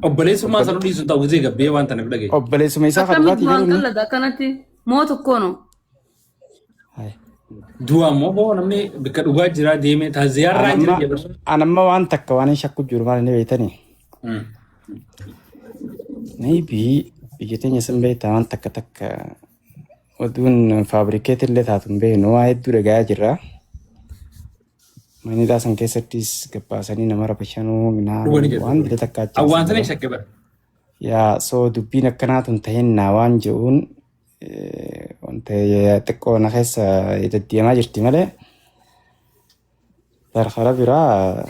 Obboleessummaa sanuu dhiisu ta'u gisee gabbee waan tanaaf dhagaye. Obboleessuma isaa kan Akkamitti dhugaatii waan jedhu inni. qallata akkanatti moo tokkoono. Du'a immoo boo namni bakka dhugaa jira deemee taaziyaarraa jira Anamma jedhu. anamma waan takka waan hin shakku jiru maal inni beektanii? Maybe biyya teenya san beektaa waan takka takka oduun faabrikeet illee taatu hin beeknu waa hedduu dhagayaa jirra. Manidhaa san keessattis gabbaasanii nama rabashanuu Dhugani minaan jedhu. waan bile takka achi Awwaan as sana jira. shakke bara. Yaa soo dubbiin akkanaa tun tahinnaa waan jedhuun wanta xiqqoo na keessa deddeemaa jirti malee tarkara biraa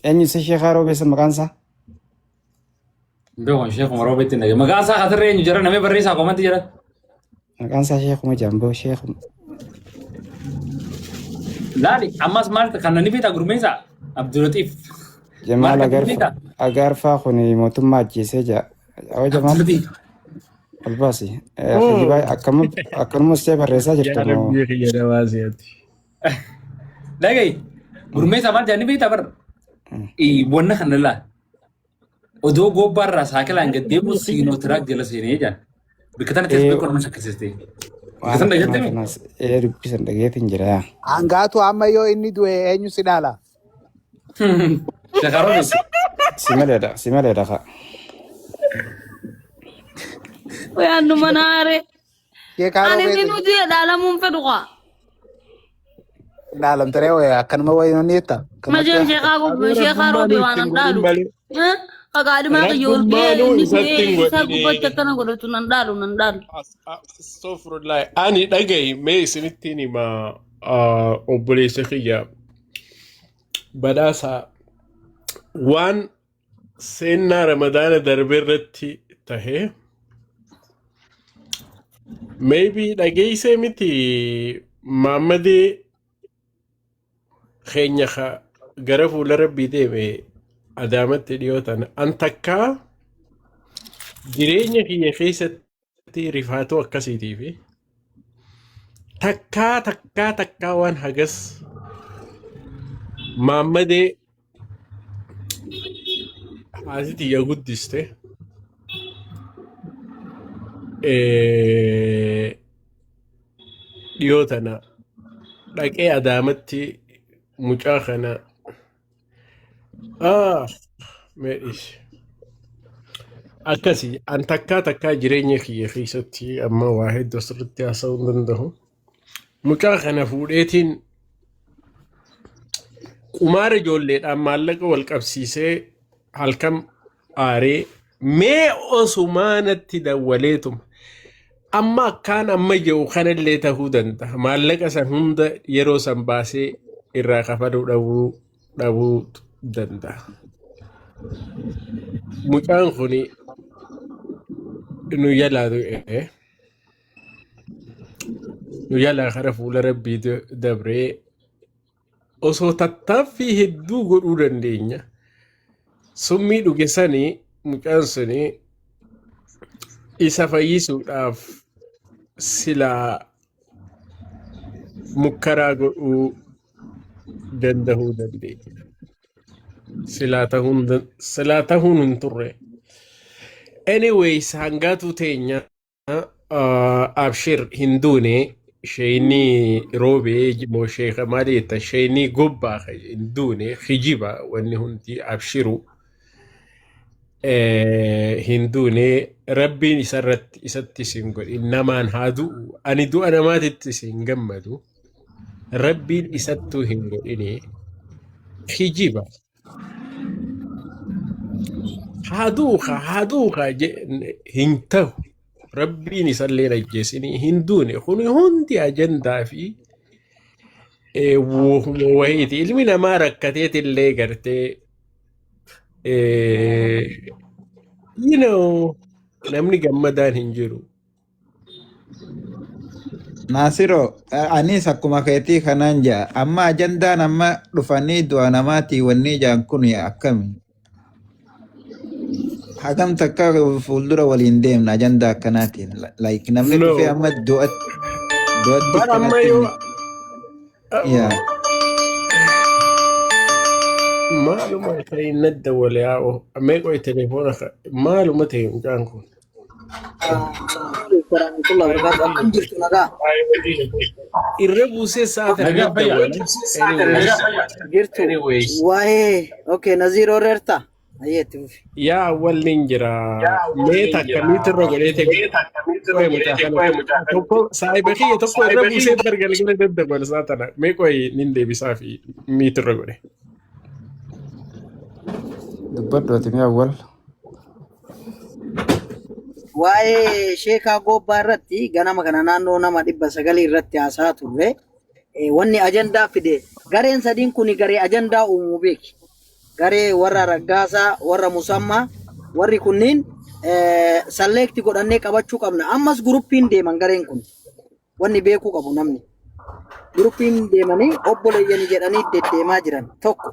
eenyu isa sheekaa roobeessa maqaan isaa? Beekon sheekuma roobetti nage. Maqaan isaa kasirra eenyu jira namee barreessaa komanti jira. Maqaan isaa sheekuma jaamboo sheekuma. Laali ammas maal kan namni beektaa gurmeessaa Abdulatiif. Jamaal Maal kan Agarfa beektaa? Agarfaa kun mootummaa ajjeesee jira. Awwa Jamaal Abdulatiif. ol baasi. Kijibaa akkanuma see barreessaa Yaa jirta moo? Rabbii kiyya dabaasee ati. Dhagayi gurmeessaa maal jedhanii beektaa bara. Wanna kana laa. Odoo gobbaarraa saakilaan gad deemu siinoo tiraak jala seenee jaan. Bakka tana teessee beeku nama shakkisiiste. Bakka Waan sana akkanaa dhageettee kanaas dubbisan dhageetiin jira yaa. Hangaatu amma yoo inni du'e eenyu si dhaala? Shakaroon Si maleedha si maleedha ka. Wayaan nu manaare. Sheekaa Ani roobee inni nuti dhaalamuun fedhu qaa. dhaalamtaree wayyaa akkanuma wayii ni jetta. Majeen sheekaa sheekaa roobee waan an dhaalu. Qaqaadhimaa kiyya ol ga'ee Rabbummaanuu inni isatti du'ee hin isaa godhini. gubbatti akkana godhatu nan dhaalu nan dhaalu. Astaghfirullah. Ani dhagahi mee isinittiin hima obboleessa kiyya badhaasa waan seennaa ramadaana darbe irratti tahe maybe dhageessee miti maammadee keenya ka gara fuula rabbii deeme adaamatti dhiyoo tana an takkaa jireenya kiyya keessatti rifaatuu akkasiitii fi takkaa takkaa takkaa waan hagas maammadee haati tiyya guddiste dhiyoo tana dhaqee adaamatti mucaa kana mee dhiisi. Akkasi an takkaa takkaa jireenya kiyya keessatti amma waa hedduu asirratti haasa'uu hin danda'u. Mucaa kana fuudheetiin qumaara ijoolleedhaan maallaqa wal qabsiisee halkan aaree mee osumaa natti dawwaleetuma amma akkaan amma jiru kanallee ta'uu danda'a. Maallaqa san hunda yeroo san baasee irraa kafaluu dhabuu danda'a. Mucaan kun nu jalaa du'e. Nu jalaa kara fuula rabbii dabree osoo tattaaffii hedduu godhuu dandeenya. Summii dhuge sanii mucaan suni isa fayyisuudhaaf silaa mukkaraa godhuu dandahuu dandeenya. Silaa tahuun hin turre. Anyways, hangaatuu teenya abshir hin duune sheeyni roobee moo sheeka maali jetta sheeyni gobbaa hin duune kijiba wanni hundi abshiru hin duune rabbiin isarratti isatti isin godhin namaan haa du'u ani du'a namaatitti isin gammadu rabbiin isattuu hin godhini kijiba haa du'u kaa haa du'u kaa hin ta'u rabbiin isallee ajjeesinii hin duune kun hundi ajandaa fi wahuma wayiiti ilmi namaa rakkateetillee gartee namni gammadaan hin jiru. Naasiro, anis akkuma keetii kanaan ja'a. Amma ajandaan amma dhufanii du'a namaatii wanni ja'an kun akkami? Hagam takka fuuldura waliin deemna ajandaa akkanaatiin. Like namni No. dhufee amma du'atti du'atti Bara amma akkanatti yoo yaa. Maaluma ta'e nadda wal yaa'u mee qoy telefoona maaluma ta'e mucaan kun. Warahmatullahi wabarakatuh. Akkam jirtu nagaa? Irra buusee sa'a kana Nagaa nadda fayyaa. wal. Anyways. Jirtu. Anyways. Waa'ee okay Naziir Oreerta. Ayyee itti fufi. Yaa awwal nin jira. Mee takka miitirra godhee ta'e qoy mucaa kana tokko saayiba kiyya tokko irra buusee bargalgala daddabal saa tana mee qoy nin deebisaa fi miitirra godhe. Dubbadhu ati mee awwal. Waa'ee Sheekaa Goobbaa irratti ganama kana naannoo nama 900 irratti haasaa turre. Wanni ajandaa fide gareen sadiin kun garee ajandaa uumuu beeki. Garee warra Raggaasaa, warra Musammaa, warri kunniin select godhannee qabachuu qabna. Ammas guruppiin deeman gareen kun. Wanni beekuu qabu namni. Guruppiin deemanii obboleeyyanii jedhanii deddeemaa jiran tokko.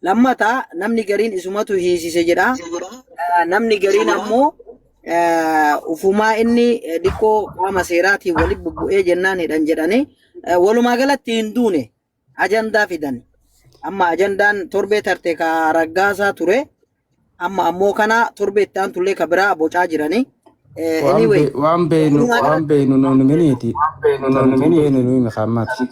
Lammataa namni gariin isumatu hiisise jedha. Namni gariin ammoo ufumaa inni dhiqqoo qaama seeraatiin walitti bubbu'ee jennaan hidhan jedhanii walumaa galatti hin duune ajandaa fidan. Amma ajandaan torbee tarte ka Raggaasaa ture. Amma ammoo kana torbee itti aantullee ka biraa bocaa jiranii. Waan Anyway, waan beeynu walumaa waan galatti beeynu nuun miniiti. Kan nuti beeynu nuyi maqaammaati.